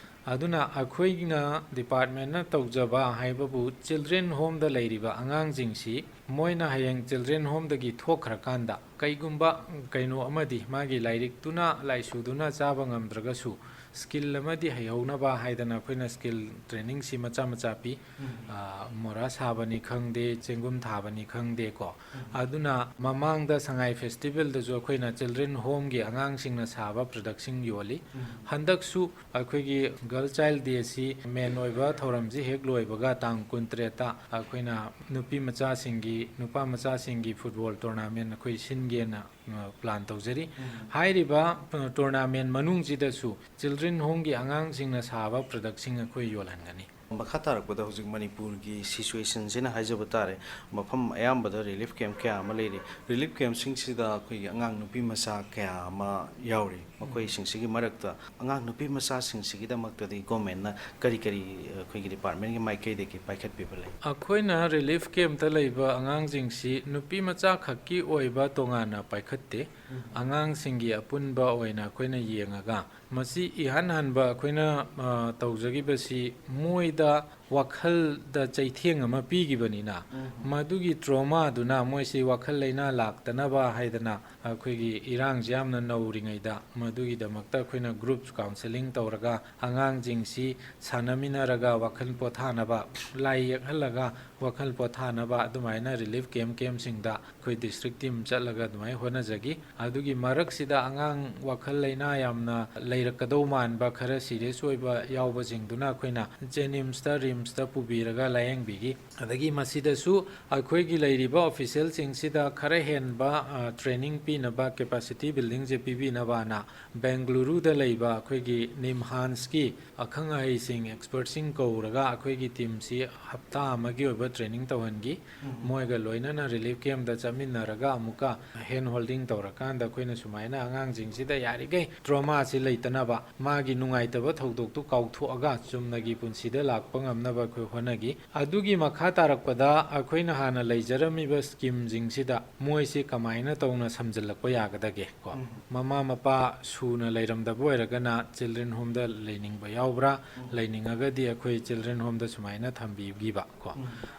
ꯑꯗꯨꯅ ꯑꯩꯈꯣꯏꯅ ꯗꯤꯄꯥꯔꯠꯃꯦꯟꯅ ꯇꯧꯖꯕ ꯍꯥꯏꯕꯕꯨ ꯆꯤꯜꯗ꯭ꯔꯦꯟ ꯍꯣꯝꯗ ꯂꯩꯔꯤꯕ ꯑꯉꯥꯡꯁꯤꯡꯁꯤ ꯃꯣꯏꯅ ꯍꯌꯦꯡ ꯆꯤꯜꯗ꯭ꯔꯦꯟ ꯍꯣꯝꯗꯒꯤ ꯊꯣꯛꯈ꯭ꯔꯀꯥꯟꯗ ꯀꯩꯒꯨꯝꯕ ꯀꯩꯅꯣ ꯑꯃꯗꯤ ꯃꯥꯒꯤ ꯂꯥꯏꯔꯤꯛꯇꯨꯅ ꯂꯥꯏꯁꯨꯗꯨꯅ ꯆꯥꯕ ꯉꯝꯗ꯭ꯔꯒꯁꯨ ꯁ꯭ꯀꯤꯜ ꯑꯃꯗꯤ ꯍꯩꯍꯧꯅꯕ ꯍꯥꯏꯗꯅ ꯑꯩꯈꯣꯏꯅ ꯁ꯭ꯀꯤꯜ ꯇ꯭ꯔꯦꯅꯤꯡꯁꯤ ꯃꯆꯥ ꯃꯆꯥ ꯄꯤ꯫ ꯎꯝ꯫ ꯑ, ꯃꯣꯔꯥ ꯁꯥꯕꯅꯤ ꯈꯪꯗꯦ, ꯆꯦꯡꯒꯨꯝ ꯊꯥꯕꯅꯤ ꯈꯪꯗꯦ ꯀꯣ꯫ ꯎꯝ꯫ ꯑꯗꯨꯅ ꯃꯃꯥꯡꯗ ꯁꯉꯥꯏ ꯐꯦꯁꯇꯤꯚꯦꯜꯗꯁꯨ ꯑꯩꯈꯣꯏꯅ ꯆꯤꯜꯗ꯭ꯔꯦꯟ ꯍꯣꯝꯒꯤ ꯑꯉꯥꯡꯁꯤꯡꯅ ꯁꯥꯕ ꯄ꯭ꯔꯗꯛꯁꯤꯡ ꯌꯣꯜꯂꯤ꯫ ꯎꯝ꯫ ꯍꯟꯗꯛꯁꯨ ꯑꯩꯈꯣꯏꯒꯤ ꯒꯔꯜ ꯆꯥꯏꯜ ꯗꯦꯁꯤ ꯃꯦꯟ ꯑꯣꯏꯕ ꯊꯧꯔꯝꯁꯤ ꯍꯦꯛ ꯂꯣꯏꯕꯒ ꯇꯥꯡ ꯀꯨꯟꯇꯔꯦꯠꯇ ꯑꯩꯈꯣꯏꯅ ꯅꯨꯄꯤ ꯃꯆꯥꯁꯤꯡꯒꯤ, ꯅꯨꯄꯥ ꯃꯆꯥꯁꯤꯡꯒꯤ ꯐꯨꯠꯕꯣꯜ ꯇꯣꯔꯅꯥꯃꯦꯟ ꯑꯩꯈꯣꯏ ꯁꯤꯟꯒꯦꯅ, ꯑ, ꯄ꯭ꯂꯥꯟ ꯇꯧꯖꯔꯤ꯫ ꯎꯝ꯫ ꯍꯥꯏꯔꯤꯕ, ꯑ, ꯇꯣꯔꯅꯥꯃꯦꯟ ꯃꯅꯨꯡꯁꯤꯗꯁꯨ ꯆꯤꯜꯗ꯭ꯔꯦꯟ ꯍꯣꯝꯒꯤ ꯑꯉꯥꯡꯁꯤꯡꯅ ꯁꯥꯕ ꯄ꯭ꯔꯗꯛꯁꯤꯡ ꯑꯩꯈꯣꯏ ꯌꯣꯜꯍꯟꯒꯅꯤ꯫ ꯃꯈꯥ ꯇꯥꯔꯛꯄꯗ ꯍꯧꯖꯤꯛ ꯃꯅꯤꯄꯨꯔꯒꯤ ꯁꯤꯆꯨꯋꯦꯁꯟꯁꯤꯅ ꯍꯥꯏꯖꯕ ꯇꯥꯔꯦ, ꯃꯐꯝ ꯑꯌꯥꯝꯕꯗ ꯔꯤꯂꯤꯐ ꯀꯦꯝꯞ ꯀꯌꯥ ꯑꯃ ꯂꯩꯔꯤ꯫ ꯔꯤꯂꯤꯐ ꯀꯦꯝꯞꯁꯤꯡꯁꯤꯗ ꯑꯩꯈꯣꯏꯒꯤ ꯑꯉꯥꯡ ꯅꯨꯄꯤ ꯃꯆꯥ ꯀꯌꯥ ꯑꯃ ꯌꯥꯎꯔꯤ꯫ ꯃꯈꯣꯏꯁꯤꯡꯁꯤꯒꯤ ꯃꯔꯛꯇ ꯑꯉꯥꯡ ꯅꯨꯄꯤ ꯃꯆꯥꯁꯤꯡꯁꯤꯒꯤꯗꯃꯛꯇꯗꯤ ꯒꯣꯔꯃꯦꯟꯅ ꯀꯔꯤ ꯀꯔꯤ ꯑꯩꯈꯣꯏꯒꯤ ꯗꯤꯄꯥꯔꯠꯃꯦꯟꯒꯤ ꯃꯥꯏꯀꯩꯗꯒꯤ ꯄꯥꯏꯈꯠꯄꯤꯕ ꯂꯩ? ꯑꯩꯈꯣꯏꯅ ꯔꯤꯂꯤꯐ ꯀꯦꯝꯞꯇ ꯂꯩꯕ ꯑꯉꯥꯡꯁꯤꯡꯁꯤ ꯅꯨꯄꯤ ꯃꯆꯥ ꯈꯛꯀꯤ ꯑꯣꯏꯕ ꯇꯣꯉꯥꯟꯅ ꯄꯥꯏꯈꯠꯇꯦ꯫ ꯑꯉꯥꯡꯁꯤꯡꯒꯤ ꯑꯄꯨꯟꯕ ꯑꯣꯏꯅ ꯑꯩꯈꯣꯏꯅ ꯌꯦꯡꯉꯒ, ꯃꯁꯤ ꯏꯍꯥꯟ ꯍꯥꯟꯕ ꯑꯩꯈꯣꯏꯅ, ꯑ, ꯇꯧꯖꯈꯤꯕꯁꯤ ꯃꯣꯏꯗ ꯋꯥꯈꯜꯗ ꯆꯩꯊꯦꯡ ꯑꯃ ꯄꯤꯈꯤꯕꯅꯤꯅ, ꯃꯗꯨꯒꯤ ꯇ꯭ꯔꯣꯃꯥꯗꯨꯅ ꯃꯣꯏꯁꯤ ꯋꯥꯈꯜ ꯂꯩꯅꯥ ꯂꯥꯛꯇꯅꯕ ꯍꯥꯏꯗꯅ ꯑꯩꯈꯣꯏꯒꯤ ꯏꯔꯥꯡꯁꯤ ꯌꯥꯝꯅ ꯅꯧꯔꯤꯉꯩꯗ ꯃꯗꯨꯒꯤꯗꯃꯛꯇ ꯑꯩꯈꯣꯏꯅ ꯒ꯭ꯔꯨꯞ ꯀꯥꯎꯟꯁꯦꯂꯤꯡ ꯇꯧꯔꯒ ꯑꯉꯥꯡꯁꯤꯡꯁꯤ ꯁꯥꯟꯅꯃꯤꯟꯅꯔꯒ ꯋꯥꯈꯜ ꯄꯣꯊꯥꯅꯕ, ꯂꯥꯏ ꯌꯦꯛꯍꯜꯂꯒ ꯋꯥꯈꯜ ꯄꯣꯊꯥꯅꯕ ꯑꯗꯨꯃꯥꯏꯅ ꯔꯤꯂꯤꯐ ꯀꯦꯝꯞ ꯀꯦꯝꯞꯁꯤꯡꯗ ꯑꯩꯈꯣꯏ ꯗꯤꯁꯇ꯭ꯔꯤꯛ ꯇꯤꯝ ꯆꯠꯂꯒ ꯑꯗꯨꯃꯥꯏꯅ ꯍꯣꯠꯅꯖꯈꯤ꯫ ꯑꯗꯨꯒꯤ ꯃꯔꯛꯁꯤꯗ ꯑꯉꯥꯡ ꯋꯥꯈꯜ ꯂꯩꯅꯥ ꯌꯥꯝꯅ ꯂꯩꯔꯛꯀꯗꯧ ꯃꯥꯟꯕ, ꯈꯔ ꯁꯤꯔꯤꯌꯁ ꯑꯣꯏꯕ ꯌꯥꯎꯕꯁꯤꯡꯗꯨꯅ ꯑꯩꯈꯣꯏꯅ ꯖꯦꯅꯤꯝꯁꯇ, ꯔꯤꯝꯁꯇ ꯄꯨꯕꯤꯔꯒ ꯂꯥꯌꯦꯡꯕꯤꯈꯤ꯫ ꯑꯗꯒꯤ ꯃꯁꯤꯗꯁꯨ ꯑꯩꯈꯣꯏꯒꯤ ꯂꯩꯔꯤꯕ ꯑꯣꯐꯤꯁꯦꯜꯁꯤꯡꯁꯤꯗ ꯈꯔ ꯍꯦꯟꯕ, ꯑ, ꯇ꯭ꯔꯦꯅꯤꯡ ꯄꯤꯅꯕ, ꯀꯦꯄꯥꯁꯤꯇꯤ ꯕꯤꯜꯗꯤꯡꯁꯦ ꯄꯤꯕꯤꯅꯕꯅ ꯕꯦꯡꯒꯂꯨꯔꯨꯗ ꯂꯩꯕ ꯑꯩꯈꯣꯏꯒꯤ ꯅꯤꯝꯍꯥꯟꯁꯀꯤ ꯑꯈꯪ ꯑꯍꯩꯁꯤꯡ, ꯑꯦꯛꯁꯄꯔꯠꯁꯤꯡ ꯀꯧꯔꯒ ꯑꯩꯈꯣꯏꯒꯤ ꯇꯤꯝꯁꯤ ꯍꯞꯇꯥ ꯑꯃꯒꯤ ꯑꯣꯏꯕ ꯇ꯭ꯔꯦꯅꯤꯡ ꯇꯧꯍꯟꯈꯤ꯫ ꯃꯣꯏꯒ ꯂꯣꯏꯅꯅ ꯔꯤꯂꯤꯐ ꯀꯦꯝꯞꯇ ꯆꯠꯃꯤꯟꯅꯔꯒ ꯑꯃꯨꯛꯀ ꯍꯦꯟ ꯍꯣꯜꯗꯤꯡ ꯇꯧꯔꯀꯥꯟꯗ ꯑꯩꯈꯣꯏꯅ ꯁꯨꯃꯥꯏꯅ ꯑꯉꯥꯡꯁꯤꯡꯁꯤꯗ ꯌꯥꯔꯤꯈꯩ ꯇ꯭ꯔꯣꯃꯥꯁꯤ ꯂꯩꯇꯅꯕ, ꯃꯥꯒꯤ ꯅꯨꯡꯉꯥꯏꯇꯕ ꯊꯧꯗꯣꯛꯇꯨ ꯀꯥꯎꯊꯣꯛꯑꯒ ꯆꯨꯝꯅꯒꯤ ꯄꯨꯟꯁꯤꯗ ꯂꯥꯛꯄ ꯉꯝꯅꯕ ꯑꯩꯈꯣꯏ ꯍꯣꯠꯅꯈꯤ꯫ ꯑꯗꯨꯒꯤ ꯃꯈꯥ ꯇꯥꯔꯛꯄꯗ ꯑꯩꯈꯣꯏꯅ ꯍꯥꯟꯅ ꯂꯩꯖꯔꯝꯃꯤꯕ ꯁ꯭ꯀꯤꯝꯁꯤꯡꯁꯤꯗ ꯃꯣꯏꯁꯤ ꯀꯃꯥꯏꯅ ꯇꯧꯅ ꯁꯝꯖꯤꯜꯂꯛꯄ ꯌꯥꯒꯗꯒꯦ ꯀꯣ? ꯃꯃꯥ ꯃꯄꯥ ꯁꯨꯅ ꯂꯩꯔꯝꯗꯕ ꯑꯣꯏꯔꯒꯅ ꯆꯤꯜꯗ꯭ꯔꯦꯟ ꯍꯣꯝꯗ ꯂꯩꯅꯤꯡꯕ ꯌꯥꯎꯕ꯭ꯔꯥ? ꯂꯩꯅꯤꯡꯉꯒꯗꯤ ꯑꯩꯈꯣꯏ ꯆꯤꯜꯗ꯭ꯔꯦꯟ ꯍꯣꯝꯗ ꯁꯨꯃꯥꯏꯅ ꯊꯝꯕꯤꯈꯤꯕ ꯀꯣ꯫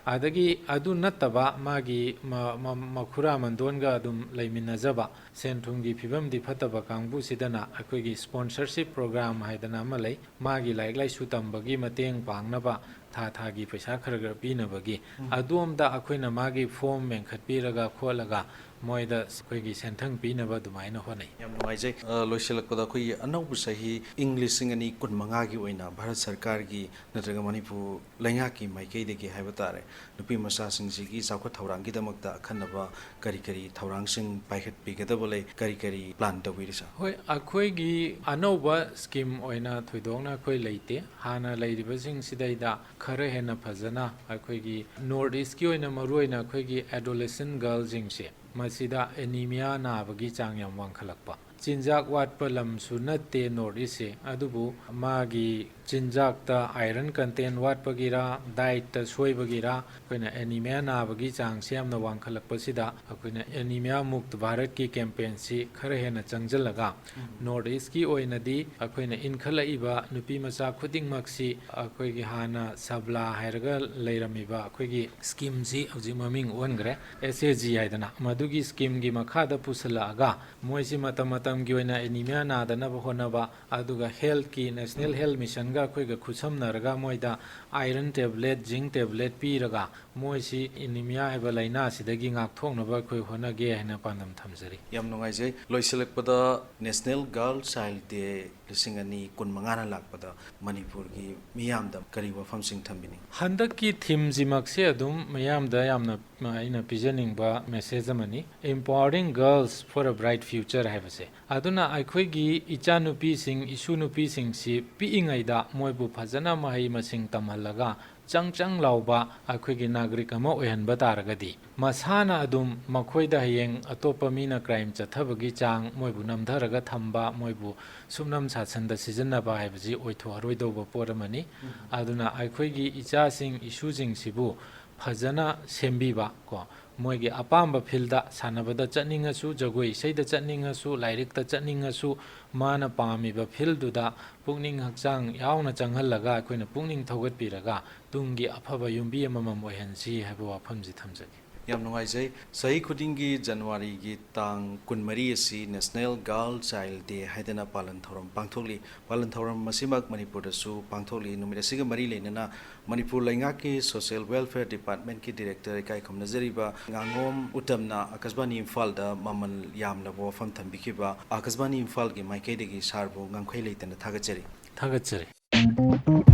ꯑꯗꯒꯤ ꯑꯗꯨ ꯅꯠꯇꯕ ꯃꯥꯒꯤ ꯃ-, ꯃ-, ꯃꯈꯨꯔꯥ ꯃꯟꯗꯣꯟꯒ ꯑꯗꯨꯝ ꯂꯩꯃꯤꯟꯅꯖꯕ, ꯁꯦꯟ ꯊꯨꯝꯒꯤ ꯐꯤꯕꯝꯗꯤ ꯐꯠꯇꯕ ꯀꯥꯡꯕꯨꯁꯤꯗꯅ ꯑꯩꯈꯣꯏꯒꯤ ꯁ꯭ꯄꯣꯟꯁꯔꯁꯤꯞ ꯄ꯭ꯔꯣꯒ꯭ꯔꯥꯝ ꯍꯥꯏꯗꯅ ꯑꯃ ꯂꯩ꯫ ꯃꯥꯒꯤ ꯂꯥꯏꯔꯤꯛ ꯂꯥꯏꯁꯨ ꯇꯝꯕꯒꯤ ꯃꯇꯦꯡ ꯄꯥꯡꯅꯕ ꯊꯥ ꯊꯥꯒꯤ ꯄꯩꯁꯥ ꯈꯔ ꯈꯔ ꯄꯤꯅꯕꯒꯤ, ꯎꯝ꯫ ꯑꯗꯣꯝꯗ ꯑꯩꯈꯣꯏꯅ ꯃꯥꯒꯤ ꯐꯣꯝ ꯃꯦꯟꯈꯠꯄꯤꯔꯒ ꯈꯣꯠꯂꯒ ꯃꯣꯏꯗ ꯑꯩꯈꯣꯏꯒꯤ ꯁꯦꯟꯊꯪ ꯄꯤꯅꯕ ꯑꯗꯨꯃꯥꯏꯅ ꯍꯣꯠꯅꯩ꯫ ꯌꯥꯝ ꯅꯨꯡꯉꯥꯏꯖꯩ꯫ ꯑ, ꯂꯣꯏꯁꯤꯜꯂꯛꯄꯗ ꯑꯩꯈꯣꯏꯒꯤ ꯑꯅꯧꯕ ꯆꯍꯤ ꯏꯪ ꯂꯤꯁꯤꯡ ꯑꯅꯤ ꯀꯨꯟ ꯃꯉꯥꯒꯤ ꯑꯣꯏꯅ ꯚꯥꯔꯠ ꯁꯔꯀꯥꯔꯒꯤ ꯅꯠꯇ꯭ꯔꯒ ꯃꯅꯤꯄꯨꯔ ꯂꯩꯉꯥꯛꯀꯤ ꯃꯥꯏꯀꯩꯗꯒꯤ ꯍꯥꯏꯕ ꯇꯥꯔꯦ, ꯅꯨꯄꯤ ꯃꯆꯥꯁꯤꯡꯁꯤꯒꯤ ꯆꯥꯎꯈꯠ ꯊꯧꯔꯥꯡꯒꯤꯗꯃꯛꯇ ꯑꯈꯟꯅꯕ ꯀꯔꯤ ꯀꯔꯤ ꯊꯧꯔꯥꯡꯁꯤꯡ ꯄꯥꯏꯈꯠꯄꯤꯒꯗꯕ ꯂꯩ, ꯀꯔꯤ ꯀꯔꯤ plan ꯇꯧꯕꯤꯔꯤ, ꯁꯥꯔ? ꯍꯣꯏ, ꯑꯩꯈꯣꯏꯒꯤ ꯑꯅꯧꯕ scheme ꯑꯣꯏꯅ ꯊꯣꯏꯗꯣꯛꯅ ꯑꯩꯈꯣꯏ ꯂꯩꯇꯦ꯫ ꯍꯥꯟꯅ ꯂꯩꯔꯤꯕꯁꯤꯡꯁꯤꯗꯩꯗ ꯈꯔ ꯍꯦꯟꯅ ꯐꯖꯅ ꯑꯩꯈꯣꯏꯒꯤ North Eastꯀꯤ ꯑꯣꯏꯅ ꯃꯔꯨꯑꯣꯏꯅ ꯑꯩꯈꯣꯏꯒꯤ adolescent girlꯁꯤꯡꯁꯦ, ꯃꯁꯤꯗ anemia ꯅꯥꯕꯒꯤ ꯆꯥꯡ ꯌꯥꯝ ꯋꯥꯡꯈꯠꯂꯛꯄ꯫ ꯆꯤꯟꯖꯥꯛ ꯋꯥꯠꯄ ꯂꯝꯁꯨ ꯅꯠꯇꯦ North Eastꯁꯦ, ꯑꯗꯨꯕꯨ ꯃꯥꯒꯤ ꯆꯤꯟꯖꯥꯛꯇ iron content ꯋꯥꯠꯄꯒꯤꯔ, dietꯇ ꯁꯣꯏꯕꯒꯤꯔ, ꯑꯩꯈꯣꯏꯅ anemia ꯅꯥꯕꯒꯤ ꯆꯥꯡꯁꯦ ꯌꯥꯝꯅ ꯋꯥꯡꯈꯠꯂꯛꯄꯁꯤꯗ, ꯑꯩꯈꯣꯏꯅ anemia ꯃꯨꯛꯇ ꯚꯥꯔꯠꯀꯤ campaignꯁꯤ ꯈꯔ ꯍꯦꯟꯅ ꯆꯪꯁꯤꯜꯂꯒ, ꯎꯝ꯫ North Eastꯀꯤ ꯑꯣꯏꯅꯗꯤ ꯑꯩꯈꯣꯏꯅ ꯏꯟꯈꯠꯂꯛꯏꯕ ꯅꯨꯄꯤ ꯃꯆꯥ ꯈꯨꯗꯤꯡꯃꯛꯁꯤ ꯑꯩꯈꯣꯏꯒꯤ ꯍꯥꯟꯅ ꯁꯕꯂꯥ ꯍꯥꯏꯔꯒ ꯂꯩꯔꯝꯃꯤꯕ ꯑꯩꯈꯣꯏꯒꯤ schemeꯁꯤ ꯍꯧꯖꯤꯛ ꯃꯃꯤꯡ ꯑꯣꯟꯈ꯭ꯔꯦ, S A G ꯍꯥꯏꯗꯅ, ꯃꯗꯨꯒꯤ schemeꯒꯤ ꯃꯈꯥꯗ ꯄꯨꯁꯤꯜꯂꯛꯑꯒ, ꯃꯣꯏꯁꯤ ꯃꯇꯝ ꯃꯇꯝꯒꯤ ꯑꯣꯏꯅ anemia ꯅꯥꯗꯅꯕ ꯍꯣꯠꯅꯕ, ꯑꯗꯨꯒ healthꯀꯤ, National Health Missionꯒ ꯑꯩꯈꯣꯏꯒ ꯈꯨꯠꯁꯝꯅꯔꯒ ꯃꯣꯏꯗ iron tablet, zinc tablet ꯄꯤꯔꯒ ꯃꯣꯏꯁꯤ anemia ꯍꯥꯏꯕ ꯂꯥꯏꯅꯥꯁꯤꯗꯒꯤ ꯉꯥꯛꯊꯣꯛꯅꯕ ꯑꯩꯈꯣꯏ ꯍꯣꯠꯅꯒꯦ ꯍꯥꯏꯅ ꯄꯥꯟꯗꯝ ꯊꯝꯖꯔꯤ꯫ ꯌꯥꯝ ꯅꯨꯡꯉꯥꯏꯖꯩ꯫ ꯂꯣꯏꯁꯤꯜꯂꯛꯄꯗ National Girl Child Day ꯂꯤꯁꯤꯡ ꯑꯅꯤ ꯀꯨꯟ ꯃꯉꯥꯅ ꯂꯥꯛꯄꯗ ꯃꯅꯤꯄꯨꯔꯒꯤ ꯃꯤꯌꯥꯝꯗ ꯀꯔꯤ ꯋꯥꯐꯝꯁꯤꯡ ꯊꯝꯕꯤꯅꯤꯡ? ꯍꯟꯗꯛꯀꯤ themeꯁꯤꯃꯛꯁꯦ ꯑꯗꯨꯝ ꯃꯤꯌꯥꯝꯗ ꯌꯥꯝꯅ, ꯑ, ꯑꯩꯅ ꯄꯤꯖꯅꯤꯡꯕ message ꯑꯃꯅꯤ, Empowering Girls for a Bright Future ꯍꯥꯏꯕꯁꯦ꯫ ꯑꯗꯨꯅ ꯑꯩꯈꯣꯏꯒꯤ ꯏꯆꯥꯅꯨꯄꯤꯁꯤꯡ, ꯏꯁꯨ ꯅꯨꯄꯤꯁꯤꯡꯁꯤ ꯄꯤꯛꯏꯉꯩꯗ ꯃꯣꯏꯕꯨ ꯐꯖꯅ ꯃꯍꯩ ꯃꯁꯤꯡ ꯇꯝꯍꯜꯂꯒ ꯆꯪ ꯆꯪ ꯂꯥꯎꯕ ꯑꯩꯈꯣꯏꯒꯤ ꯅꯥꯒꯔꯤꯛ ꯑꯃ ꯑꯣꯏꯍꯟꯕ ꯇꯥꯔꯒꯗꯤ, ꯃꯁꯥꯅ ꯑꯗꯨꯝ ꯃꯈꯣꯏꯗ ꯍꯌꯦꯡ ꯑꯇꯣꯞꯄ ꯃꯤꯅ crime ꯆꯠꯊꯕꯒꯤ ꯆꯥꯡ, ꯃꯣꯏꯕꯨ ꯅꯝꯊꯔꯒ ꯊꯝꯕ, ꯃꯣꯏꯕꯨ ꯁꯨꯞꯅꯝ ꯁꯥꯁꯟꯗ ꯁꯤꯖꯤꯟꯅꯕ ꯍꯥꯏꯕꯁꯤ ꯑꯣꯏꯊꯣꯛꯑꯔꯣꯏꯗꯧꯕ ꯄꯣꯠ ꯑꯃꯅꯤ꯫ ꯎꯝ꯫ ꯑꯗꯨꯅ ꯑꯩꯈꯣꯏꯒꯤ ꯏꯆꯥꯁꯤꯡ, ꯏꯁꯨꯁꯤꯡꯁꯤꯕꯨ ꯐꯖꯅ ꯁꯦꯝꯕꯤꯕ, ꯀꯣ, ꯃꯣꯏꯒꯤ ꯑꯄꯥꯝꯕ fieldꯇ, ꯁꯥꯟꯅꯕꯗ ꯆꯠꯅꯤꯡꯉꯁꯨ, ꯖꯒꯣꯏ ꯏꯁꯩꯗ ꯆꯠꯅꯤꯡꯉꯁꯨ, ꯂꯥꯏꯔꯤꯛꯇ ꯆꯠꯅꯤꯡꯉꯁꯨ, ꯃꯥꯅ ꯄꯥꯝꯃꯤꯕ fieldꯗꯨꯗ ꯄꯨꯛꯅꯤꯡ ꯍꯛꯆꯥꯡ ꯌꯥꯎꯅ ꯆꯪꯍꯜꯂꯒ, ꯑꯩꯈꯣꯏꯅ ꯄꯨꯛꯅꯤꯡ ꯊꯧꯒꯠꯄꯤꯔꯒ ꯇꯨꯡꯒꯤ ꯑꯐꯕ ꯌꯨꯝꯕꯤ ꯑꯃꯃꯝ ꯑꯣꯏꯍꯟꯁꯤ ꯍꯥꯏꯕ ꯋꯥꯐꯝꯁꯤ ꯊꯝꯖꯒꯦ꯫ ꯌꯥꯝ ꯅꯨꯡꯉꯥꯏꯖꯩ꯫ ꯆꯍꯤ ꯈꯨꯗꯤꯡꯒꯤ ꯖꯅꯋꯥꯔꯤꯒꯤ ꯇꯥꯡ ꯀꯨꯟꯃꯔꯤ ꯑꯁꯤ National Girl Child Day ꯍꯥꯏꯗꯅ ꯄꯥꯂꯟ ꯊꯧꯔꯝ ꯄꯥꯡꯊꯣꯛꯂꯤ꯫ ꯄꯥꯂꯟ ꯊꯧꯔꯝ ꯑꯁꯤꯃꯛ ꯃꯅꯤꯄꯨꯔꯗꯁꯨ ꯄꯥꯡꯊꯣꯛꯂꯤ꯫ ꯅꯨꯃꯤꯠ ꯑꯁꯤꯒ ꯃꯔꯤ ꯂꯩꯅꯅ ꯃꯅꯤꯄꯨꯔ ꯂꯩꯉꯥꯛꯀꯤ Social Welfare Departmentꯀꯤ Director ꯏꯀꯥꯏ ꯈꯨꯝꯅꯖꯔꯤꯕ ꯉꯥꯉꯣꯝ ꯎꯇꯝꯅ ꯑꯥꯀꯥꯁꯕꯥꯅꯤ ꯏꯝꯐꯥꯜꯗ ꯃꯃꯜ ꯌꯥꯝꯂꯕ ꯋꯥꯐꯝ ꯊꯝꯕꯤꯈꯤꯕ ꯑꯥꯀꯥꯁꯕꯥꯅꯤ ꯏꯝꯐꯥꯜꯒꯤ ꯃꯥꯏꯀꯩꯗꯒꯤ ꯁꯥꯔꯕꯨ ꯉꯝꯈꯩ ꯂꯩꯇꯅ ꯊꯥꯒꯠꯆꯔꯤ꯫ ꯊꯥꯒꯠꯆꯔꯤ꯫